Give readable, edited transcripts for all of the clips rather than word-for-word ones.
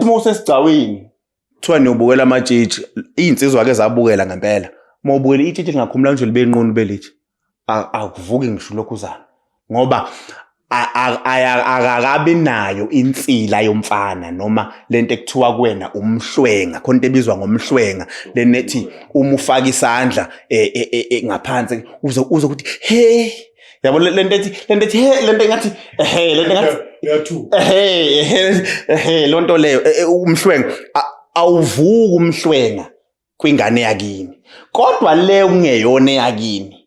Uma usesigcawini kuthiwa niyobukela amatshitshi, iy'nsizwa-ke zabukela ngempela. Uma ubukela itshitshi lingakhumula nje libe nqunu belithi akuvuki ngisho ulokhuzana ngoba akakabi nayo insila yomfana noma lento ekuthiwa kuwena umhlwenga khona into ebizwa ngomhlwenga lenethi uma ufaka isandla eh, eh, eh, ngaphansi uze uze ukuthi he yabo lento ethi lento ethi he lento engathi ehe lento engathi uyathuka ehe ehe ehe lonto leyo umhlwenga awuvuki umhlwenga kwingane yakini kodwa le kungeyona eyakini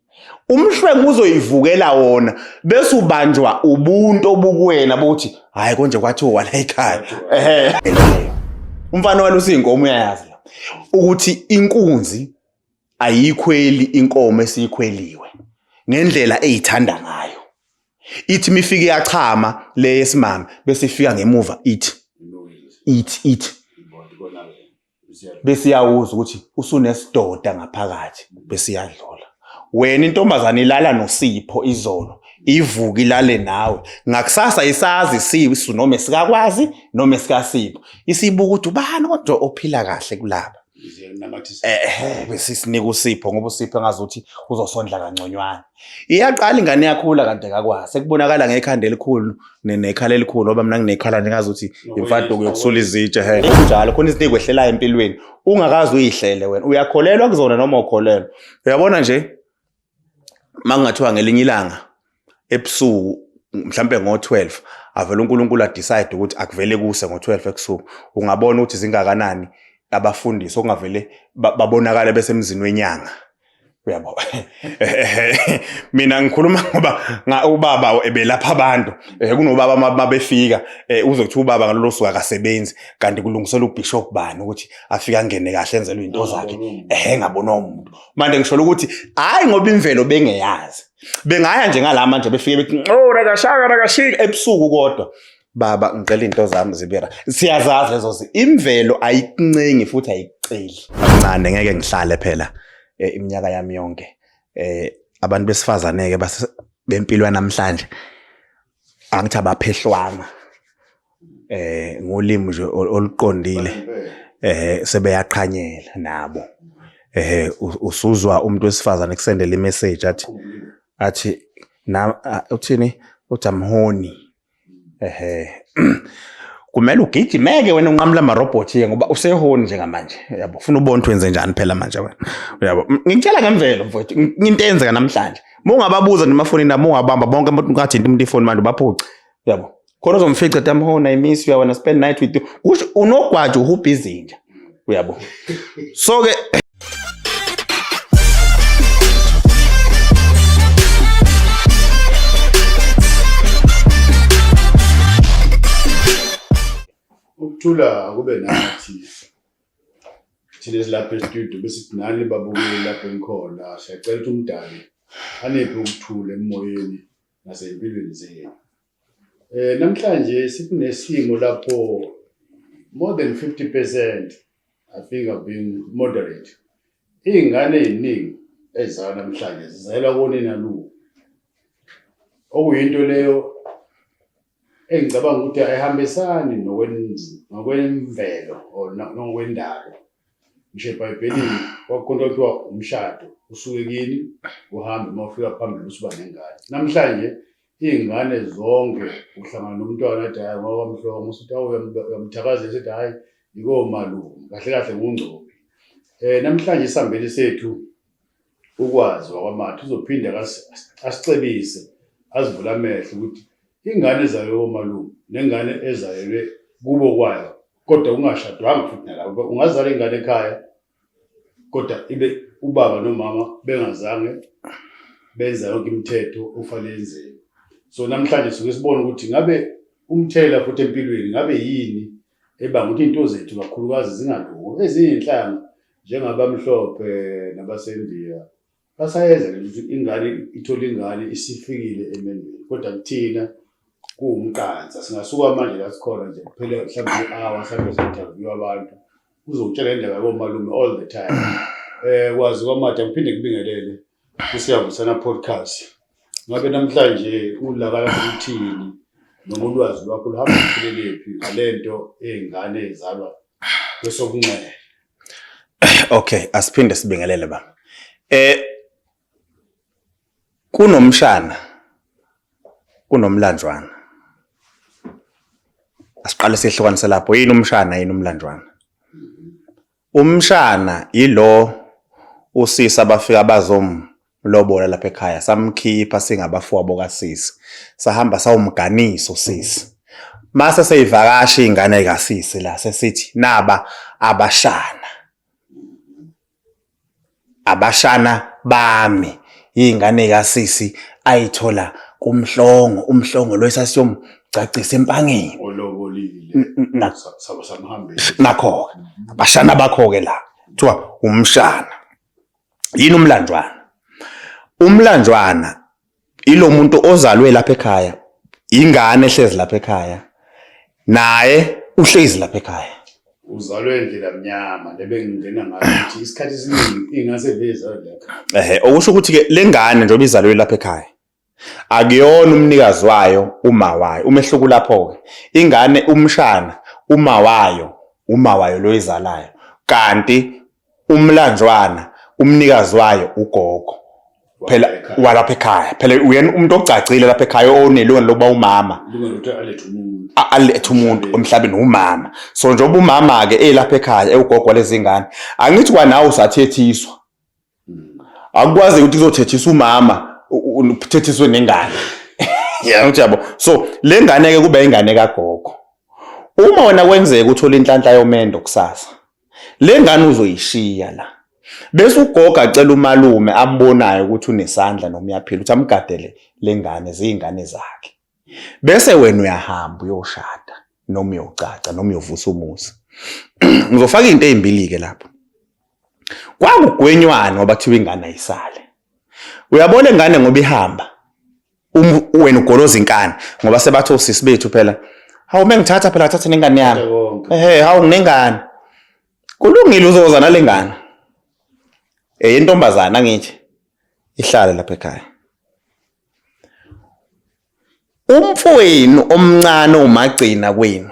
umhlwenga uzoyivukela wona bese ubanjwa ubuntu obukuwena bokuthi hayi konje kwathiwa wala ekhaya ehe umfana walusa iy'nkomo uyayazi la ukuthi inkunzi ayikhweli inkomo esiyikhweliwe ngendlela eyithanda ngayo ithi mifike yachama le yesimame bese ifika ngemuva ithi ithi ithi bese iyawuza ukuthi usunesidoda ngaphakathi bese iyadlula wena intombazane ilala nosipho izolo ivuke ilale nawe ngakusasa isazi isisu noma esikakwazi noma esikasipho isibuka ukuthi ubani kodwa ophila kahle kulaba ehe bese sinika usipho ngoba usipho engazuthi uzosondla kangconywana iyaqala ingane yakhula kanti akakwazi sekubonakala ngekhanda elikhulu nekhala elikhulu ngoba mina nginekhala nje ngazuthi imfaduko yokusula izitshe he kunjalo khona izinto ey'kwehlelayo empilweni ungakaze uyihlele wena uyakholelwa kuzona noma ukholelwa uyabona nje uma kungathiwa ngelinye ilanga ebusuku mhlampe ngo-12 avele uNkulunkulu adecide ukuthi akuvele kuse ngo-12 ebusuku ungabona ukuthi zingakanani abafundisi okungavele babonakale besemzini wenyanga uyabo mina ngikhuluma ngoba ubaba ebelapha abantu kunobaba mabefika uzokuthi ubaba ngalolo suku akasebenzi kanti kulungiselwa ubishop bani ukuthi afike angene kahle enzelwe into zakhe ehe ngabonwa umuntu manje ngisho ukuthi hayi ngoba imvelo bengeyazi bengaya nje ngala manje befike bethi oh rakashaka rakashika ebusuku kodwa baba ngicela into zami zibera siyazazi lezo zi imvelo ayikuncengi futhi ayikuceli kancane ngeke ngihlale phela eh, iminyaka yami yonke eh abantu besifazane ke bempilo yanamhlanje angithi abaphehlwanga eh ngolimi nje oluqondile eh sebeyaqhanyela nabo eh usuzwa umuntu wesifazane kusendela imessage athi athi na uthini uthi amhoni ehe kumele ugijimeke wena unqamula amarobhothi ke ngoba usehoni njengamanje yabo ufuna ubone ukuthi wenze njani phela manje wena uyabo ngikutshela ngemvelo mfowethu into eyenzeka namhlanje uma ungababuza nje emafonini nabo ungabamba bonke umuntu ungathinti umuntu ifoni manje ubaphuce uyabo khona uzomfica ethi amhona I miss you I wanna spend night with you kusho unogwaja uhubha izinja uyabo so ke Ukuthula akube nathi thina esilapha estudio bese nani babukeli lapho enikhona siyacela ukuthi umdali aniphe ukuthula emoyeni nasempilweni zenu. Eh namhlanje sikunesimo lapho more than 50% I think I've been moderate. Iy'ngane ey'ningi ezizalwa namhlanje zizalelwa konina lubi. Okuyinto leyo engicabanga ukuthi ayihambisani nokwemvelo or nokwendalo. Ngisho eBhayibhelini kwakukhona kuthiwa umshado usuke kini uhambe uma ufika phambili usuba nengane. Namhlanje iy'ngane zonke uhlangana nomntwana athi hhayi ngokwamhlongo usuthi awu uyamthakazisa uthi hhayi yikomalume kahle kahle ngungcobi. Um namhlanje isihambeli sethu ukwazi wakwaMatha uzophinde asicebise asivule amehlo ukuthi ingane ezalelwe komalume nengane ezalelwe kubo kwayo kodwa kungashadwanga futhi nalapho ungazala ingane ekhaya kodwa ibe ubaba nomama bengazange benza yonke imithetho ofanele yenzeke so namhlanje suke sibone ukuthi ngabe umthelela futhi empilweni ngabe yini ebanga ukuthi iy'nto zethu kakhulukazi zingalungi ezinye iy'nhlanga njengabamhlophe nabasendiya basayenza le ukuthi ingane ithole ingane isifikile emendweni kodwa kuthina kuwumqansa singasuka manje la sikhona nje kuphele mhlawumbe i-hour mhlawumbe si-interview abantu uzokutshela indaba yakomalume all the time eh kwazi kwamade ngiphinde ngibingelele kusiyavusana podcast ngabe namhlanje ulaka lakho luthini Noma ulwazi lwakho luhamba luphelele ngale nto ey'ngane ey'zalwa kwesokunxele? Okay, asiphinde sibingelele baba. Kunomshana, kunomlanjwana. Asiqale sihlukanise lapho, yini umshana, yini umlanjwana? Umshana ilo usisi abafika bazomlobola lapha ekhaya, samkhipha singabafowabo kasisi, sahamba sawumganisa usisi. Mase seyivakasha iy'ngane kasisi la, sesithi naba abashana. Abashana bami iy'ngane kasisi ayithola kuMhlongo, uMhlongo lo esasiyomgcagcisa eMpangeni. Olobolile. Samhambisa. Nakho-ke, abashana bakho-ke la, kuthiwa umshana. Yini umlanjwana? Umlanjwana ilo muntu ozalwe lapha ekhaya, ingane ehlezi lapha ekhaya, naye uhlezi lapha ekhaya. Uzalwe endlela mnyama lebengingena ngayo ukuthi isikhathi esiningi ingase vezalwe la ekhaya. Ehhe, okusho ukuthi ke le ngane njengoba izalwe lapha ekhaya akuyona umnikazi wayo uma wayo. Umehluko lapho-ke, ingane umshana uma wayo, uma wayo lo oyizalayo, kanti umlanjwana umnikazi wayo ugogo phela walapha ekhaya. Phela uyena umuntu ogcagcile lapha ekhaya onelungelo lokuba umama, alethe umuntu emhlabeni, umama. So njengoba umama-ke elapha ekhaya ewugogo walezi ngane, angithi kwanawe usathethiswa, akukwazi ukuthi kuzothethisa umama uthethiswe nengane. Yabo, yabo. So le ngane-ke kuba ingane kagogo. Uma wena kwenzeka uthola inhlanhla yomendo kusasa, le ngane uzoyishiya la, bese ugogo acela umalume ambonayo ukuthi unesandla noma uyaphila ukuthi amgadele le ngane, ziyingane zakhe, bese wena uyahamba uyoshada noma uyocaca noma uyovusa umuzi. Ngizofaka into ezimbili-ke lapho. Kwakugwenywana ngoba kuthiwa ingane ayisale. Uyabona ingane ngoba ihamba, wena ugoloza inkani ngoba sebathi osisi bethu phela, hawu mengithatha phela thatha nengane yami, ehe, hawu nginengane. Kulungile, uzoza nale ngane yentombazana, angithi ihlale lapha ekhaya. Umfowenu omncane umagcina kwenu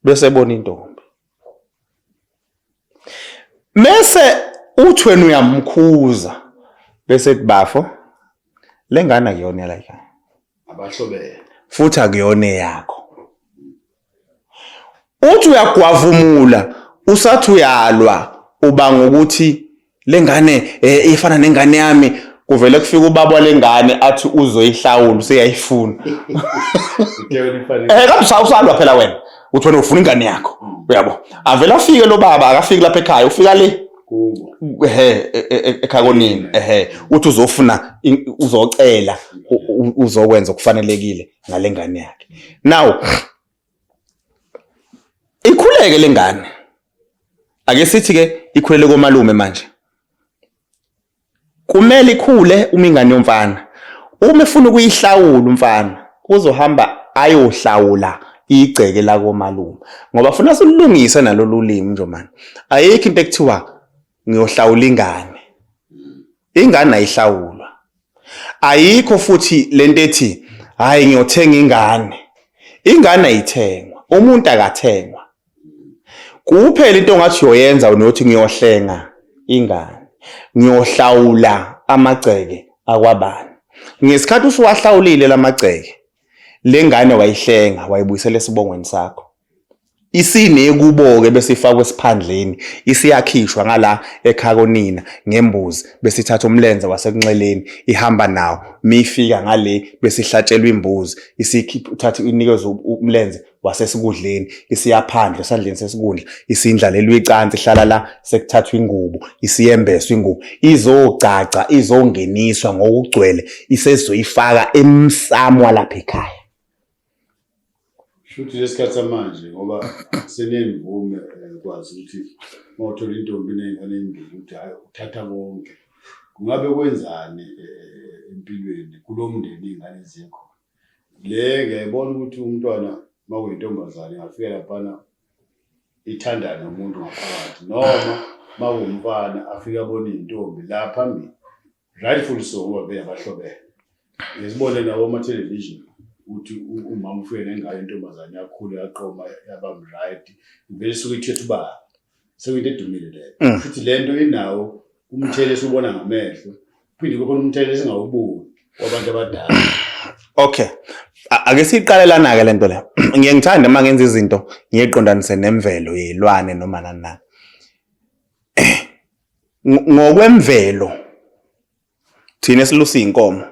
bese ebona intombi, mese uthi wena uyamkhuza, bese ethi bafo, le ngane akuyona yala ekhaya, abahlobene futhi akuyona eyakho. Uthi uyagwavumula, usathi uyalwa, uba ngokuthi le ngane ifana nengane yami, kuvele kufika ubaba lengane athi uzoyihlawula, useyayifuna. Kambe usalwa phela wena, uthi wena ufuna ingane yakho, uyabo. Avele afike lo baba, akafiki lapha ekhaya, ufika le ehe ekhaya konini, ehe, uthi uzofuna, uzocela, uzokwenza okufanelekile ngale ngane yakhe. Now ikhuleke lengane, ake sithi ke ikhulele komalume manje, kumele ikhule uma ingane yomfana, uma efuna ukuyihlawula umfana uzohamba ayohlawula igceke lakomalume, ngoba funa silungise nalolu limi nje manje. Ayikho into ekuthiwa ngiyohlawula ingane, ingane ayihlawulwa. Ayikho futhi lento ethi hayi ngiyothenga ingane, ingane ayithengwa, umuntu akathengwa. Kuphela into ongathi uyoyenza unothi ngiyohlenga ingane, ngiyohlawula amagceke akwabani. Ngesikhathi usuwahlawulile lamagceke, lengane wayihlenga wayibuyisela esibongweni sakho. Isinekubo-ke bese ifakwa esiphandleni, isiyakhishwa ngala ekhaya konina ngembuzi, bese ithatha umlenze wasekunxeleni ihamba nawo, mifika ngale bese ihlatshelwa imbuzi, isikhipha inikezwe umlenze wasesikudleni, isiyaphandlwa esandleni sesikundla, isindlalelwa icansi, ihlala la, sekuthathwa ingubo, isiyembeswa ingubo, izogcagca, izongeniswa ngokugcwele, isezoyifaka emsamo walapha ekhaya. Shuthi lesikhathi samanje ngoba senemvume kwazi ukuthi uma uthola intombi ney'ngane ey'mbili ukuthi hhayi uthatha konke. Kungabe kwenzani empilweni kulo mndeni iy'ngane ziye khona? Le ngiyayibona ukuthi umntwana uma kuyintombazane ingafika laphana ithandane nomuntu ngaphakathi, noma uma kuwumfana afike abone iy'ntombi la phambili, rightfully so ngoba beyabahlobene. Ngizibone nawo ama-television. Ukuthi umama ufike nengane intombazane yakhula yaqoma yaba right, vele isuke ithethe ubaba. Sekuyinto edumile leyo. Futhi le nto inawo umthelo esiwubona ngamehlo, phinde kube khona umthelo esingawuboni wabantu abadala. Okay. Ake siyiqale lana-ke le nto le. Ngiye ngithande uma ngenza izinto ngiyiqondanise nemvelo yey'lwane noma nani nani. Ngokwemvelo thina esilusa iy'nkomo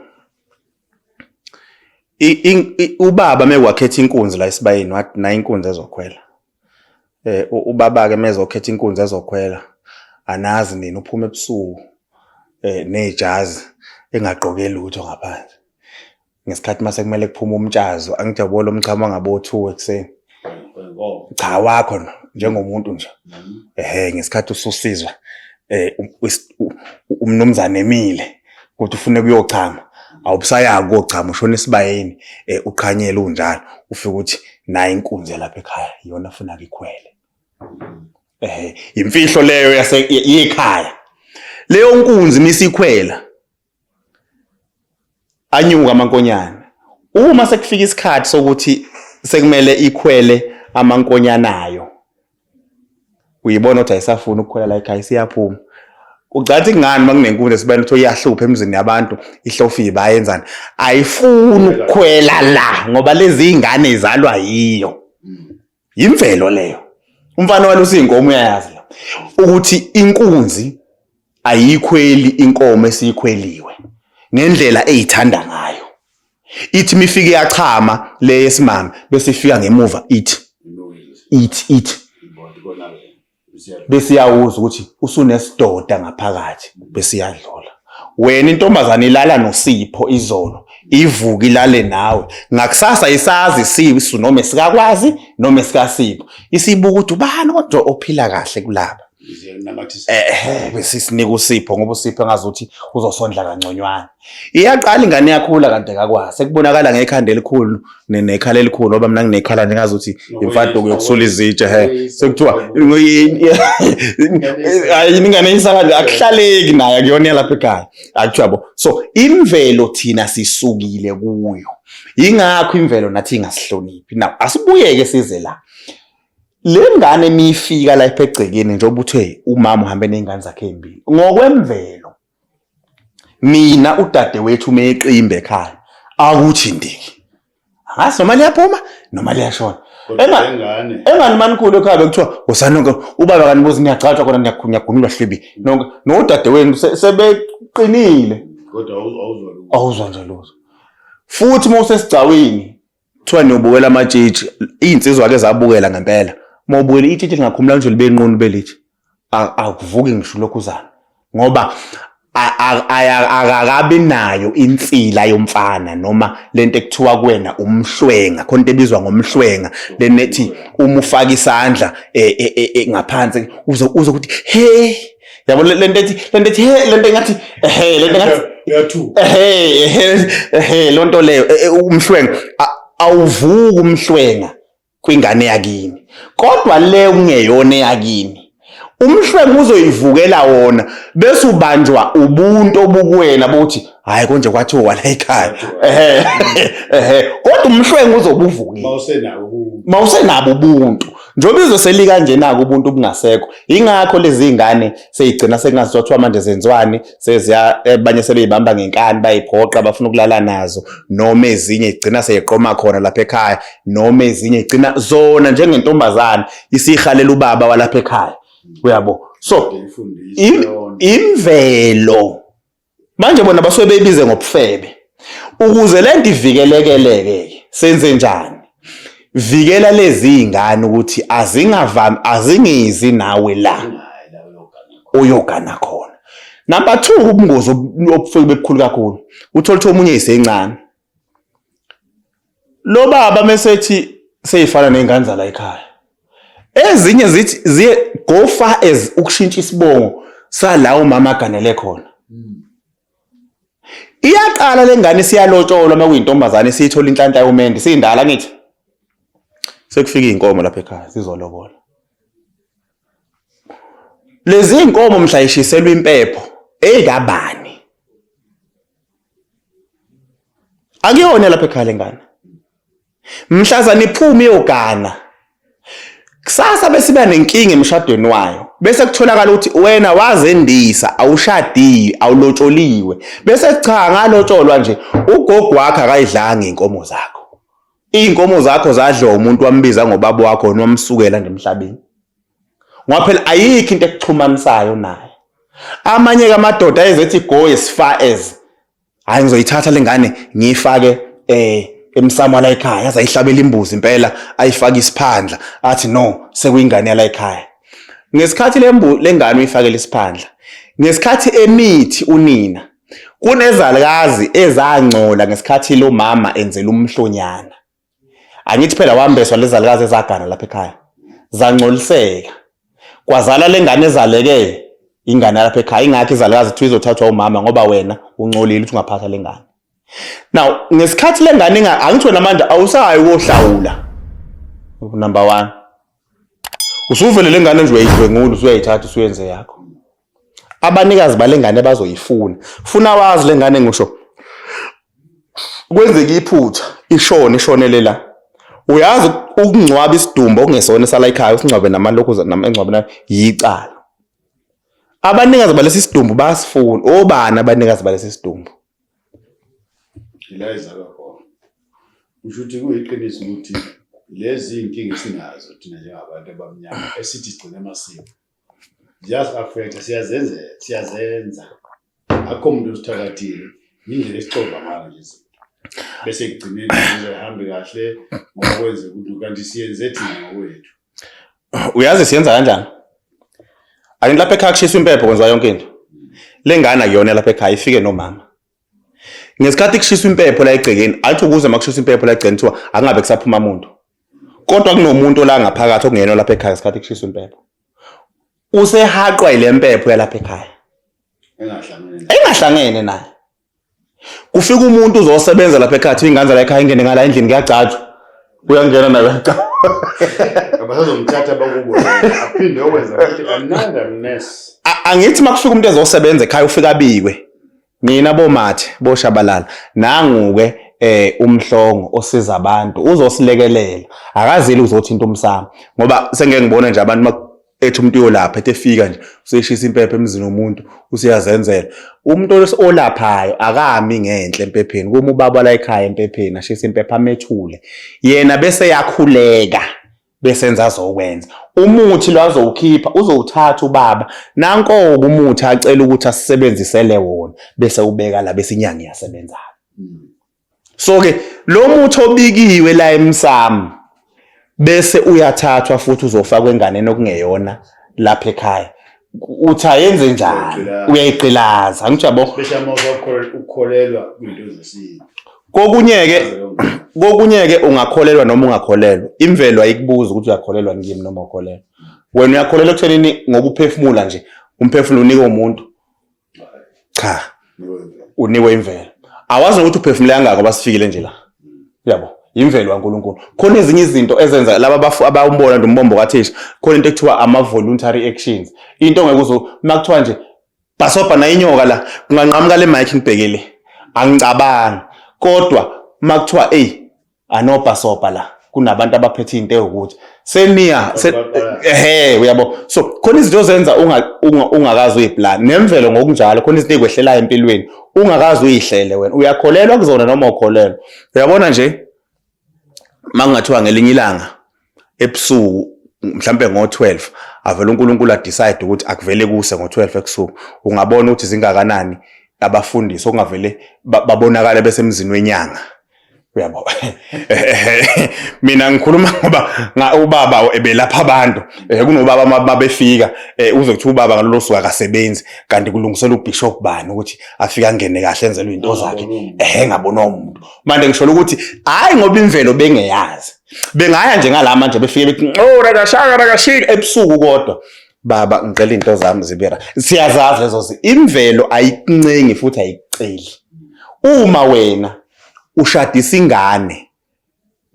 ubaba mekwakhetha inkunzi la esibayeni wathi nayi inkunzi ezokhwela. Ubaba-ke mezokhetha inkunzi ezokhwela anazi nina uphuma ebusuku nejazi engagqoke lutho ngaphansi. Ngesikhathi mase kumele kuphume umtshazo angithi yabo lo mchamo wangabo-two ekuseni. Cha wakho no njengomuntu nje. Ehhe ngesikhathi ususizwa umnumzane emile ukuthi ufune kuyochama awubusayaki kochama ushona esibayeni uqhanyele unjalo ufike ukuthi nayi inkunzi yalapha ekhaya iyona afuna ikhwele. Imfihlo leyo yase yekhaya. Leyo nkunzi misikhwela anyuka amankonyane. Uma sekufika isikhathi sokuthi sekumele ikhwele amankonyane ayo, uyibona ukuthi ayisafuni ukukhwela la ekhaya, isiyaphuma. Ucathi kungani uma kunenkunzi esibayeni kuthiwa iyahlupha emzini yabantu, ihlofiwe bayenzani? Ayifuni ukukhwela la ngoba lezi iy'ngane izalwa yiyo. Yimvelo leyo. Umfana walusa iy'nkomo uyayazi la ukuthi inkunzi ayikhweli inkomo esiyikhweliwe ngendlela eyithanda ngayo. Ithi mifike yachama le yesimame bese ifika ngemuva ithi ithi ithi bese iyawuzwa ukuthi usunesidoda ngaphakathi bese iyadlula. Wena intombazane ilala noSipho izolo ivuke ilale nawe ngakusasa isazi isisu noma esikakwazi noma esikaSipho isibuka ukuthi ubani kodwa ophila kahle kulaba bese isinika uSipho ngoba uSipho engazuthi uzosondla kangconywana. Iyaqala ingane iyakhula kanti akakwazi sekubonakala ngekhanda elikhulu nekhala elikhulu ngoba mina nginekhala nje ngazuthi imfaduko yokusula izitshe he sekuthiwa hayi ingane isakanje akuhlaleki naye akuyona yalapha ekhaya akuthiwa yabo. So imvelo thina sisukile kuyo, yingakho imvelo nathi ingasihloniphi. Now asibuyeke size la le ngane mifika lapha egcekeni njengoba uthe umama uhambe nezingane zakhe ezimbili ngokwemvelo mina udadewethu meqimbe ekhaya akuthi ndiki angazi noma liyaphuma noma liyashona engani manikhulu ekhaya bekuthiwa usanonke ubaba kanibuza niyagcatshwa khona niyagunyulwa hlibi nonke nodadewenu sebeqinile kodwa awuzwa lutho awuzwa nje lutho futhi uma usesigcawini kuthiwa niyobukela amatshitshi iy'nsizwa ke zabukela ngempela uma ubukela itshitshi lingakhumula nje libe nqunu belithi akuvuki ngisho lokhuzana ngoba akakabi nayo insila yomfana noma lento ekuthiwa kuwena umhlwenga khona into ebizwa ngomhlwenga lenethi uma ufaka isandla e, e, e, ngaphansi uze uze ukuthi he yabo lento ethi lento ethi he lento engathi ehe lento engathi ehe ehe ehe lonto leyo umhlwenga awuvuki umhlwenga kwingane yakini kodwa le kungeyona eyakini umhlwengu uzoyivukela wona bese ubanjwa ubuntu obukuwena bokuthi hayi konje kwathiwa wala ekhaya ehe ehe kodwa umhlwengu uzobe uvukile mawusenabo ubuntu njengoba izwe selikanjena-ke ubuntu obungasekho yingakho lezi ngane seyigcina sekungaziwa kuthiwa manje zenziwani seziya abanye sebeyibamba ngenkani bayiphoqa bafuna ukulala nazo noma ezinye igcina seyiqoma khona lapha ekhaya noma ezinye igcina zona njengentombazane isihalela ubaba walapha ekhaya uyabo. So imvelo manje bona basuke beyibize ngobufebe ukuze lento ivikelekeleke senze njani? Vikela lezi ingane ukuthi azingavami azingizi nawe la uyogana khona. Number 2 ubungozi obufike bebukhulu kakhulu uthola ukuthi omunye isencane lo baba mesethi seyifana nezingane zala ekhaya ezinye zithi ziye go far as ukushintsha isibongo salawo mama aganele khona. Iyaqala lengane siyalotsholwa uma kuyintombazane siyithola inhlanhla yomendi siyindala ngithi sekufika izinkomo lapha ekhaya sizolobola lezi inkomo mhla ishiselwa impepho ekabani akuyona lapha ekhaya lengane. Mhlazane iphuma iyogana kusasa besiba nenkinga emshadweni wayo bese kutholakala ukuthi wena wazendisa awushadiwe awulotsholiwe bese cha ngalotsholwa nje ugogo wakhe akayidlanga inkomo zakho Iy'nkomo zakho zadliwa umuntu wambiza ngobaba wakho wena wamsukela nje emhlabeni. Ngoba phela ayikho into ekuxhumanisayo naye. Amanye-ke amadoda ayezethi go as far as hhayi ngizoyithatha le ngane ngiyifake emsamo la ekhaya aze ayihlabele imbuzi impela ayifake isiphandla athi no sekuyingane yala ekhaya. Ngesikhathi le ngane uyifakele isiphandla ngesikhathi emithi unina Kunezalukazi ezangcola ngesikhathi lo mama enzela umhlonyana. Angithi phela wambeswa lezalukazi ezagana lapha ekhaya. Zangcoliseka. Kwazala lengane ezaleke ingane lapha ekhaya ingakho izalukazi kuthiwa izothathwa umama ngoba wena uncolile ukuthi ungaphatha lengane. Now ngesikhathi lengane inga angithi wena manje awusayi kohlawula. Number 1. Usuvele lengane nje uyayidlwengula usuyayithatha usuyenze yakho. Abanikazi balengane bazoyifuna. Funa wazi lengane ngisho kwenzeka iphutha ishone ishonele la. Uyazi ukungcwaba isidumbu okungesona esala ekhaya usingcwabe namalokhu namangcwabe na yicala. Abanikazi balesi sidumbu bayasifuna. Obani abanikazi balesi sidumbu? Ila izalwa khona. Kusho ukuthi kuyiqiniso ukuthi lezi iy'nkinga esinazo thina njengabantu abamnyama esithi sigcine amasiko ziyasi-affecta, siyazenzela, siyazenza. Akukho muntu osithakathile, yindlela esixova ngayo nje izinto. Bese ekugcineni zihambe kahle ngoba kwenzeka ukuthi kanti siyenze thina ngokwethu. Uyazi siyenza kanjani? Angithi lapha ekhaya kushiswa impepho kwenziwa yonke into. Le ngane akuyona lapha ekhaya ifike nomama. Ngesikhathi kushiswa impepho la egcekeni, athi ukuze uma kushiswa impepho la egcekeni kuthiwa akungabe kusaphuma muntu. Kodwa kunomuntu ola ngaphakathi okungena lapha ekhaya ngesikhathi kushiswa impepho. Usehaqwa yile mpepho yalapha ekhaya. Engahlangene. Engahlangene naye. Kufika umuntu uzosebenza lapha ekhaya, thiwa ingane zala ekhaya ingene ngala endlini kuyagcatshwa. Uyangena naye uyagcatshwa. Abasazomthatha bakubo aphinde okwenza futhi another mess. Angithi uma kufika umuntu ezosebenza ekhaya ufika abikwe. Nina bomathe boshabalala nangu-ke umhlongo osiza abantu uzosilekelela akazile uzothinta umsamo ngoba sengeke ngibone nje abantu ethi umuntu uyolapha ethi efika nje useshisa impepho emzini womuntu usuyazenzela umuntu olaphayo akami ngenhla empepheni kuma ubaba la ekhaya empepheni ashisa impepho amethule yena bese yakhuleka bese enza azokwenza umuthi lo azowukhipha uzowuthatha ubaba nanko-ke umuthi acela ukuthi asisebenzisele wona bese ubeka la bese inyanga iyasebenza so ke lo muthi obikiwe la emsamo bese uyathathwa futhi uzofakwa enganeni okungeyona lapha ekhaya uthi ayenze njani uyayigqilaza angithi yabo Especially uma ukholelwa kwinto zesintu. Kokunye-ke kokunye-ke ungakholelwa noma ungakholelwa imvelo ayikubuzi ukuthi uyakholelwa kimi noma ukholelwa wena uyakholelwa ekuthenini ngoba uphefumula nje umphefumulo unikwe umuntu cha unikwe imvelo awazi nokuthi uphefumule kangaka ngoba sifikile nje la yabo imvelo kaNkuluNkulu khona ezinye izinto ezenza laba abafu abawumbona nje umbombo kathisha khona into ekuthiwa ama voluntary actions into ngeke uzo makuthiwa nje bhasobha na inyoka la kunganqamuka le mic ngibhekele angicabangi kodwa makuthiwa ey anobhasobha la kunabantu abaphethe into ewukuthi seniya ehe uyabo so khona izinto ozenza ungakazi uyiplan nemvelo ngokunjalo khona izinto ezikwehlelayo empilweni ungakazi uyihlele wena uyakholelwa kuzona noma ukholelwa uyabona nje makungathiwa ngelinye ilanga ebusuku mhlambe ngo-12 avele uNkulunkulu adecide ukuthi akuvele kuse ngo-12 ebusuku ungabona ukuthi zingakanani abafundisi okungavele babonakale besemzini wenyanga uyabo mina ngikhuluma ngoba ubaba ebelapha abantu kunobaba mabefika uze kuthiwa ubaba ngalolo suku akasebenzi kanti kulungiselwa ubishop bani ukuthi afike angene kahle enzelwe into zakhe ehe ngabonwa umuntu manje ngisho ukuthi hayi ngoba imvelo bengeyazi bengaya nje ngala manje befike bethi oh rakashaka rakashika ebusuku kodwa baba ngicela into zami zibe siyazazi lezo imvelo ayikuncengi futhi ayikuceli uma wena ushadisa ingane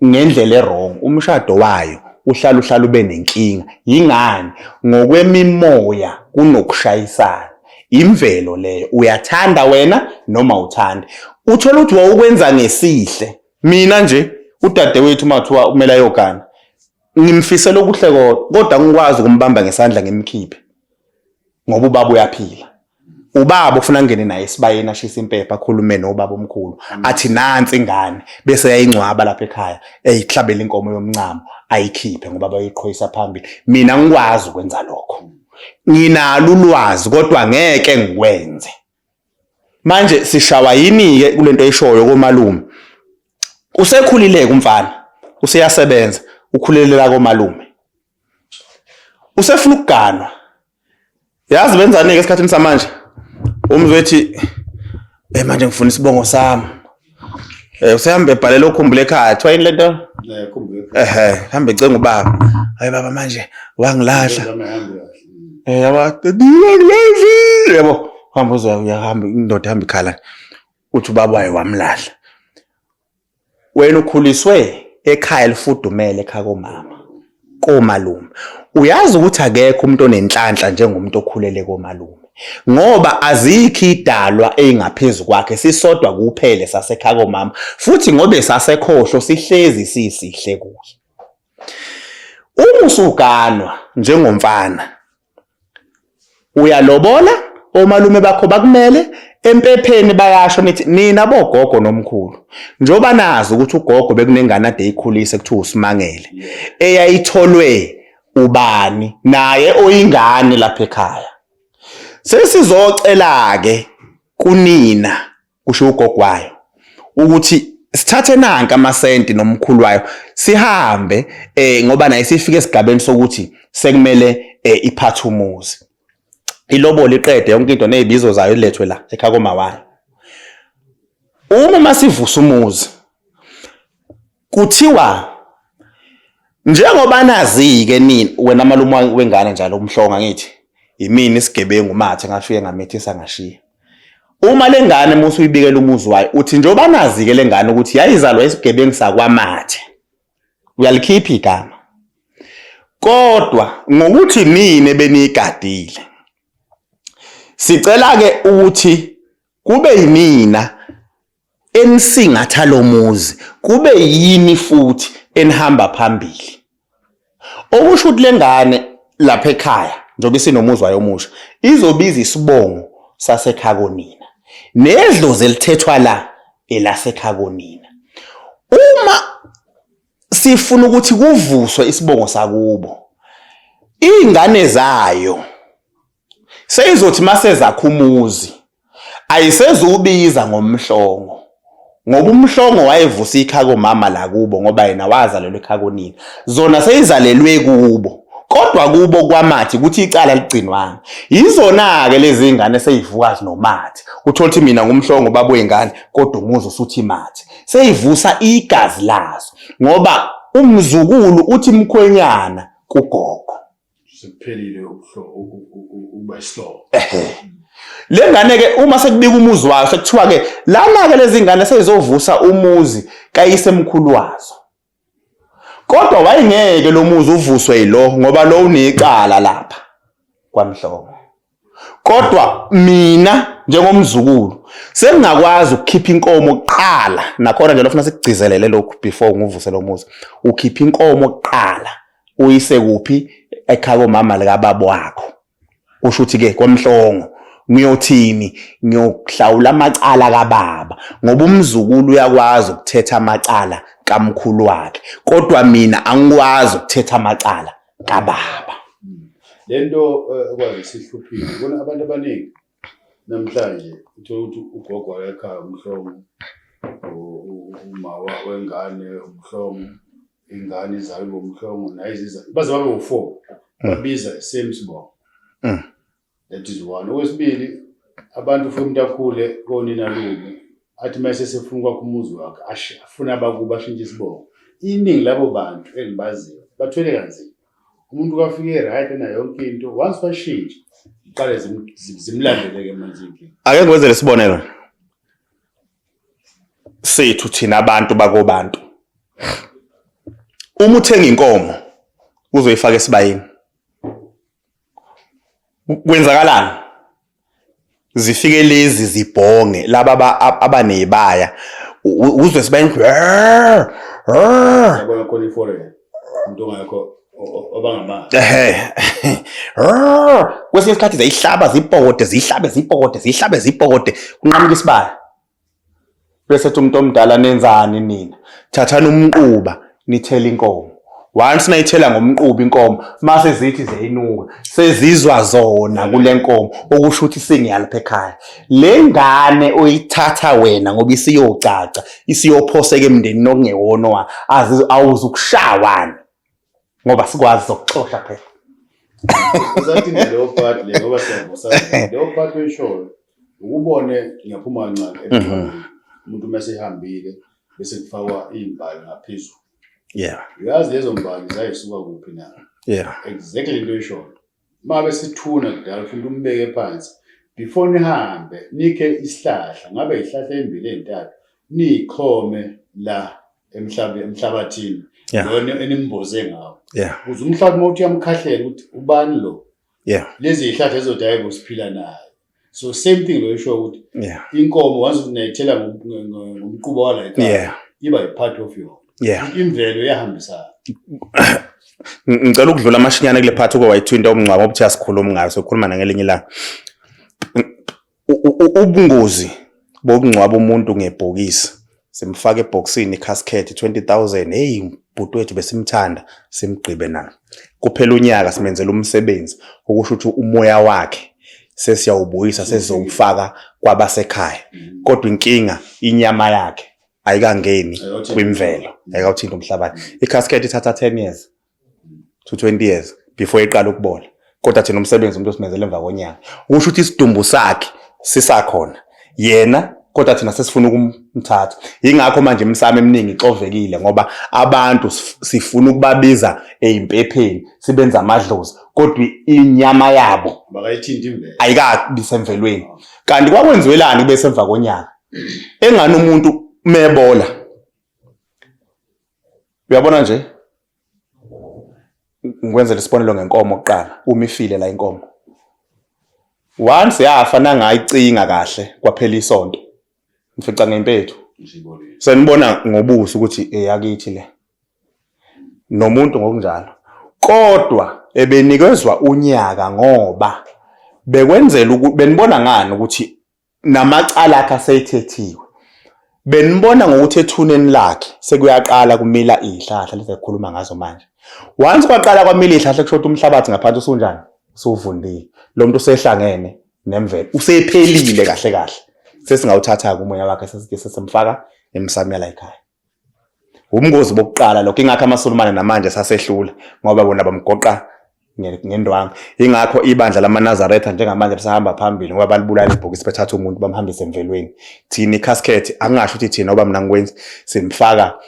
ngendlela erong umshado wayo uhlala uhlala ube nenkinga yingani ngokwemimoya kunokushayisana imvelo leyo uyathanda wena noma uthande uthola ukuthi wawukwenza ngesihle mina nje Udadewethu uma kuthiwa kumele ayogana, ngimfisela okuhle kodwa, kodwa ngikwazi ukumbamba ngesandla ngimkhiphe ngoba ubaba uyaphila. Ubaba ufuna ngene naye esibayeni ashise impepha akhulume nobaba omkhulu athi nansi ingane bese yayingcwaba lapha ekhaya eyihlabela inkomo yomncamo ayikhiphe ngoba bayiqhoyisa phambili. Mina ngikwazi ukwenza lokho, nginalo ulwazi kodwa ngeke ngikwenze. Manje sishawa yini-ke kulento eyishoyo komalume? Usekhulile-ke umfana, useyasebenza, ukhulelela komalume. Usefuna ukuganwa. Yazi benzani-ke esikhathini samanje? Umzwe ethi, eh manje ngifuna isibongo sami. Eh usehamba ebhalela ukhumbule ekhaya, kuthiwa yini lento? Eh khumbule ekhaya. Ehhe, hamba ecenga ubaba. Hayi baba manje wangilahla. Eh yaba wangilahlile yabo. Hamba uze uyahamba indoda ihamba ikhala. Uthi ubaba wayo wamlahla. Wena ukhuliswe ekhaya elifudumele ekhaya komama. Komalume. Uyazi ukuthi akekho umuntu onenhlanhla njengomuntu okhulele komalume. Ngoba azikho idalwa eyingaphezu kwakhe sisodwa kuphele sasekhaya komama futhi ngobe sasekhohlo sihlezi sisihle kuye. Uma usuganwa njengomfana uyalobola omalume bakho bakumele empepheni bayasho nithi nina bogogo nomkhulu njengoba nazi ukuthi ugogo bekunengane ade ikhulise kuthiwa uSimangele eyayitholwe ubani naye oyingane lapha ekhaya sesizocela ke kunina kusho ugogo wayo ukuthi sithathe nanka amasenti nomkhulu wayo sihambe eh ngoba naye sifike esigabeni sokuthi sekumele eh, iphathe umuzi ilobolo iqede yonke into nezibizo zayo ilethwe la ekhaya komawayo uma masivusa umuzi kuthiwa njengoba nazi-ke nini wena malume wengane njalo umhlonga ngithi yimina isigebengu mathe ngafike ngamethisa ngashiya uma le ngane musu uyibikela umuzi wayo uthi njengoba nazi-ke le ngane ukuthi yayizalwa isigebengu sakwamathe uyalikhipha igama kodwa ngokuthi nina beniyigadile sicela-ke ukuthi kube yinina enisingatha lomuzi kube yini futhi enihamba phambili okusho ukuthi lengane lapha ekhaya njengoba isinomuzi wayo omusha izobiza isibongo sasekhaya konina nedlozi elithethwa la elasekhaya konina uma sifuna ukuthi kuvuswe isibongo sakubo ingane zayo Seyizothi masezakha umuzi ayisezuwubiza ngomhlongo ngoba umhlongo wayevusa ikhaya komama la kubo ngoba yena wazalelwa ekhaya konina zona seyizalelwe kubo kodwa kubo kwamathi ukuthi icala ligcinwanga yizona-ke lezi ngane seyivuka nomathi uthole ukuthi mina ngumhlongo baba wey'ngane kodwa umuzi usuthi mathi seyivusa igazi lazo ngoba umzukulu uthi mkhwenyana kugogo Sekuphelile ukuba isihlobo. Ehe. Le ngane ke uma sekubika umuzi wayo sekuthiwa ke lana ke lezi ngane seyizovusa umuzi kayise mkhulu wazo. Kodwa wayengeke lo muzi uvuswe yilo ngoba lo unecala lapha kwaMhlongo. Kodwa mina njengomzukulu sengingakwazi ukukhipha inkomo kuqala nakhona nje lofuna sikugcizelele lokhu before nguvuse lo muzi ukhipha inkomo kuqala uyise kuphi ekhaya komama likababa wakho kusho ukuthi ke kwamhlongo ngiyothini ngiyokuhlawula amacala kababa ngoba umzukulu uyakwazi ukuthetha amacala kamkhulu wakhe kodwa mina angikwazi ukuthetha amacala kababa lento eh, ekwazi sihluphile bona abantu abaningi namhlanje uthola ukuthi ugogo wayekhaya umhlongo uma wengane umhlongo ingane izalwe ngomhlongo naye iziza baze babe u-four babiza same sibongo That is one. Okwesibili abantu ufike umuntu akhule konina lubi athi uma esesefuna ukwakha umuzi wakhe afune abakubo ashintshe isibongo. Iningi labo bantu engibaziyo bathwele kanzima. Umuntu kafike right ena yonke into once washintsha iqale zimlandele-ke manje inkinga. Ake ngikwenzele isibonelo sethu thina abantu bakobantu. Uma uthenga inkomo uzoyifaka esibayeni. Kwenzakalani? Zifike lezi zibhonge laba abanezibaya uzwe sibayeni Yabona khona iforeign umuntu ongekho obangamazi. Ehe. Kwesinye isikhathi ziyihlaba zipokode, ziyihlabe zipokode, ziyihlabe zipokode, kunqamuka isibaya. Bese ethi umuntu omdala nenzani nina? Thathani umquba nithele inkomo. Once nayithela ngomquba inkomo, mase zithi ziyayinuka, sezizwa zona kule nkomo okusho ukuthi singiyalapha ekhaya. Le ngane oyithatha wena ngoba isiyocaca, isiyophoseka emndenini okungewona wa, awuzukushawani ngoba sikwazi zokuxosha phela. Usathi leyo part le ngoba siyavusa. Leyo part oyishoyo ukubone ngiyaphuma kancane emngcwabeni. Umuntu mase ehambile bese kufakwa iy'mbali ngaphezulu. Uyazi lezo mbali zayisuka kuphi na? Exactly into oyishoyo. Uma besithuna kudala ufuna umbeke phansi before nihambe nikhe isihlahla ngabe isihlahla embili ezintathu niyixhome la emhlabe emhlabathini lona enimboze ngawo ukuze umhlabathi uma uthi uyamkhahlela ukuthi ubani lo lezi zihlahla ezothi hayi siphila nayo. So same thing lo isho ukuthi inkomo once unayithela ngomquba wala ekhaya iba yi-part of your imvelo iyahambisana. Ngicela ukudlula amashinyane kule part uke wayithinta umngcwabo ngoba uthi asikhulumi ngayo, sokhuluma nangelinye ilanga. Ubungozi bokungcwaba umuntu ngebhokisi, simfake ebhokisini i-casket 20,000, hey bhuti wethu besimthanda, simgqibe nalo. Kuphela unyaka simenzela umsebenzi okusho ukuthi umoya wakhe sesiyawubuyisa sesizowufaka kwabasekhaya. Kodwa inkinga inyama yakhe ayikangeni kwimvelo, ayikawuthinti umhlabathi. I-casket ithatha 10 years to 20 years before iqala ukubola. Kodwa thina umsebenzi umuntu osimenzele emva konyaka. Kusho ukuthi isidumbu sakhe sisakhona yena, kodwa thina sesifuna ukumthatha. Yingakho manje imisamo eminingi ixovekile ngoba abantu sifuna ukubabiza eyimpepheni sibenza amadlozi, kodwa inyama yabo bakayithinta imvelo, ayikabi semvelweni. Kanti kwakwenziwelani kube semva konyaka? Engani umuntu mebola, uyabona nje, ngikwenzela isibonelo ngenkomo kuqala. Uma ifile la inkomo, once yafa nangayicinga kahle kwaphela isonto, ngifica ngempethu senibona ngobuso ukuthi eyakithi le, nomuntu ngokunjalo. Kodwa ebenikezwa unyaka ngoba bekwenzela benibona ngani ukuthi namacala akhe aseyithethiwe. Benibona ngokuthi ethuneni lakhe sekuyaqala kumila izihlahla lezi ekhuluma ngazo manje. Once kwaqala kwamila izihlahla kusho ukuthi umhlabathi ngaphansi usunjani? Usuvundile. Lo muntu usehlangene nemvelo. Usephelile kahle kahle. Sesingawuthatha-ke umoya wakhe sesimfaka emsamo yala ekhaya. Ubungozi bokuqala lokho, ingakho amaSulumane namanje sasehlula ngoba bona bamgoqa ngendwangu. Ingakho ibandla lamaNazaretha njengamanje lisahamba phambili ngoba balibulala ibhokisi bethatha umuntu bamhambise emvelweni. Thina i-casket angingasho ukuthi thina ngoba mina ngikwenzi simfaka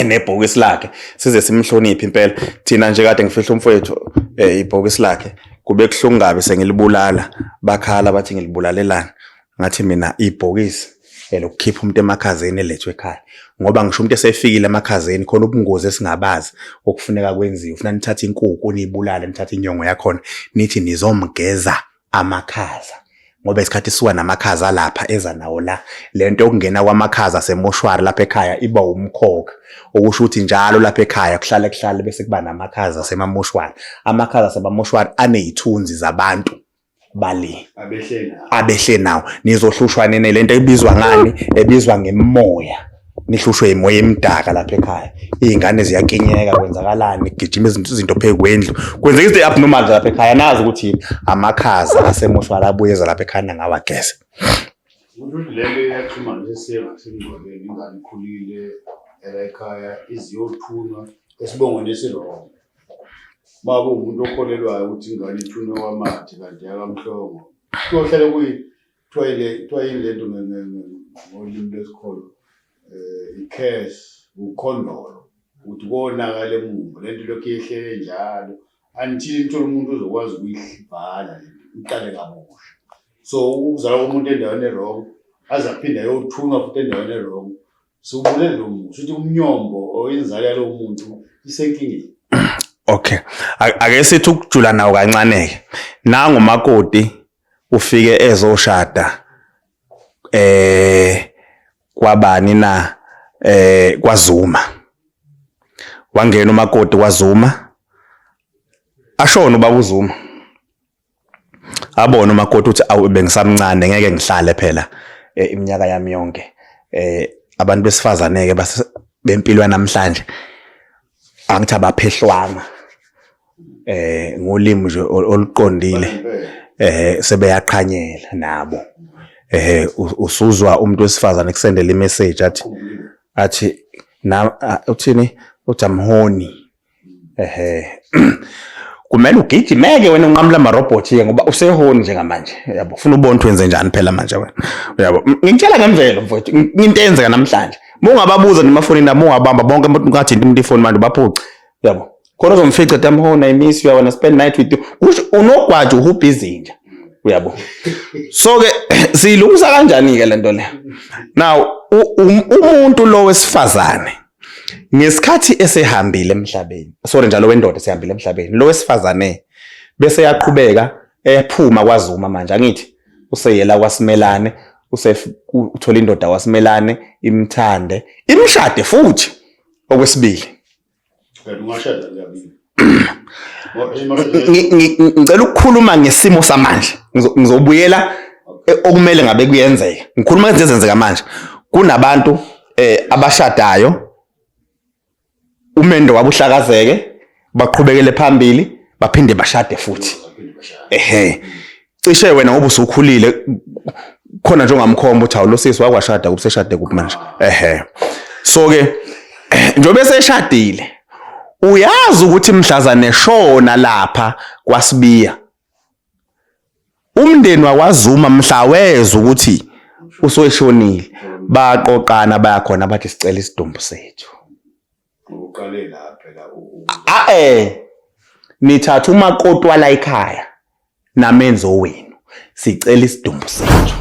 nebhokisi lakhe size simhloniphe impela. Thina nje kade ngifihla umfowethu ibhokisi lakhe kube kuhlungu kabi sengilibulala, bakhala bathi ngilibulalelani. Ngathi mina ibhokisi elokukhipha umuntu emakhazeni elethwe ekhaya, ngoba ngisho umuntu esefikile emakhazeni khona ubungozi esingabazi okufuneka kwenziwe. Ufuna nithathe inkukhu niyibulale, nithathe inyongo yakhona nithi nizomgeza amakhaza, ngoba isikhathi suka namakhaza lapha eza nawo la. Lento yokungena kwamakhaza asemoshwari lapha ekhaya iba umkhokha, okusho ukuthi njalo lapha ekhaya kuhlale kuhlale bese kuba namakhaza asemamoshwari. Amakhaza asemamoshwari aney'thunzi zabantu bale abehle nawo. Nizohlushwa nene lento ebizwa ngani, ebizwa ngemoya. Nihlushwe imoya emdaka lapha ekhaya, iy'ngane ziyakinyeka, kwenzakalani, kugijima izinto phezu kwendlu, kwenzeka izinto abnormal lapha ekhaya. Nazi ukuthi amakhaza asemoshwari abuyeza lapha ekhaya nangawageze. Ukuthi le nto iyaxhumana sesiye ngasemngcwabeni, ingane ikhulile ela ekhaya iziyothunwa esibongweni esirongo. Uma kuwumuntu okholelwayo ukuthi ingane ithunwe kwaMathe kanti yakaMhlongo, kuyohlale kuyi kuthiwa yile kuthiwa yini lento ngolimi lwesikolo, i-curse, ukhondolo, ukuthi konakala emuva lento lokhu yehlele njalo until nithole umuntu ozokwazi ukuyivala lento iqale kabusha. So ukuzalwa komuntu endaweni e-wrong aze aphinde ayothunwa futhi endaweni e-wrong, siwubulele lo muntu, shuthi umnyombo or inzalo yalowo muntu isenkingeni. Okay, ake sithi ukujula nawo kancane-ke. Nangu umakoti ufike ezoshada kwabani na? kwaZuma. Wangena umakoti kwaZuma. Ashona ubaba uZuma. Abona umakoti ukuthi awu bengisamncane ngeke ngihlale phela iminyaka yami yonke. Abantu besifazane ke bempilo yanamhlanje angithi abaphehlwanga ngolimi nje oluqondile sebeyaqhanyela nabo. Usuzwa umuntu wesifazane kusendela imessage athi na uthini uthi amhoni. Ehe. Kumele ugijimeke wena unqamula amarobhothi ke ngoba usehoni njengamanje. Yabo, ufuna ubone ukuthi wenze njani phela manje wena. Uyabo, ngikutshela ngemvelo mfowethu, into eyenzeka namhlanje. Uma ungababuza nje emafonini nami ungabamba bonke umuntu ungathi umuntu ifoni manje baphuce. Uyabo. Khona uzomfica ethi I'm I miss you, I wanna spend night with you. Kusho unogwaja uhubha izinja. Uyabo. So ke siyilungisa kanjani ke lento le? Now umuntu lo wesifazane ngesikhathi esehambile emhlabeni, sorry njalo wendoda esehambile emhlabeni, lo wesifazane bese yaqhubeka ephuma kwaZuma manje angithi useyela kwaSimelane, uthola indoda kwaSimelane imthande, imshade futhi okwesibili. Ngicela ukukhuluma ngesimo samanje, ngizobuyela okumele ngabe kuyenzeka. Ngikhuluma ngezinto ezenzeka manje. Kunabantu abashadayo umendo wabo uhlakazeke, baqhubekele phambili, baphinde bashade futhi. Ehhe. Cishe wena ngoba usukhulile khona nje ongamkhomba uthi awu lo sisi wakwashada kuphi seshade kuphi manje. Ehhe. So ke njengoba eseshadile uyazi ukuthi mhlazane eshona lapha kwaSibiya umndeni wakwaZuma mhla wezwa ukuthi useshonile baqoqana bayakhona bathi sicela isidumbu sethu. Uqale la phela Nithatha umakoti wala ekhaya namenzo wenu, sicela isidumbu sethu.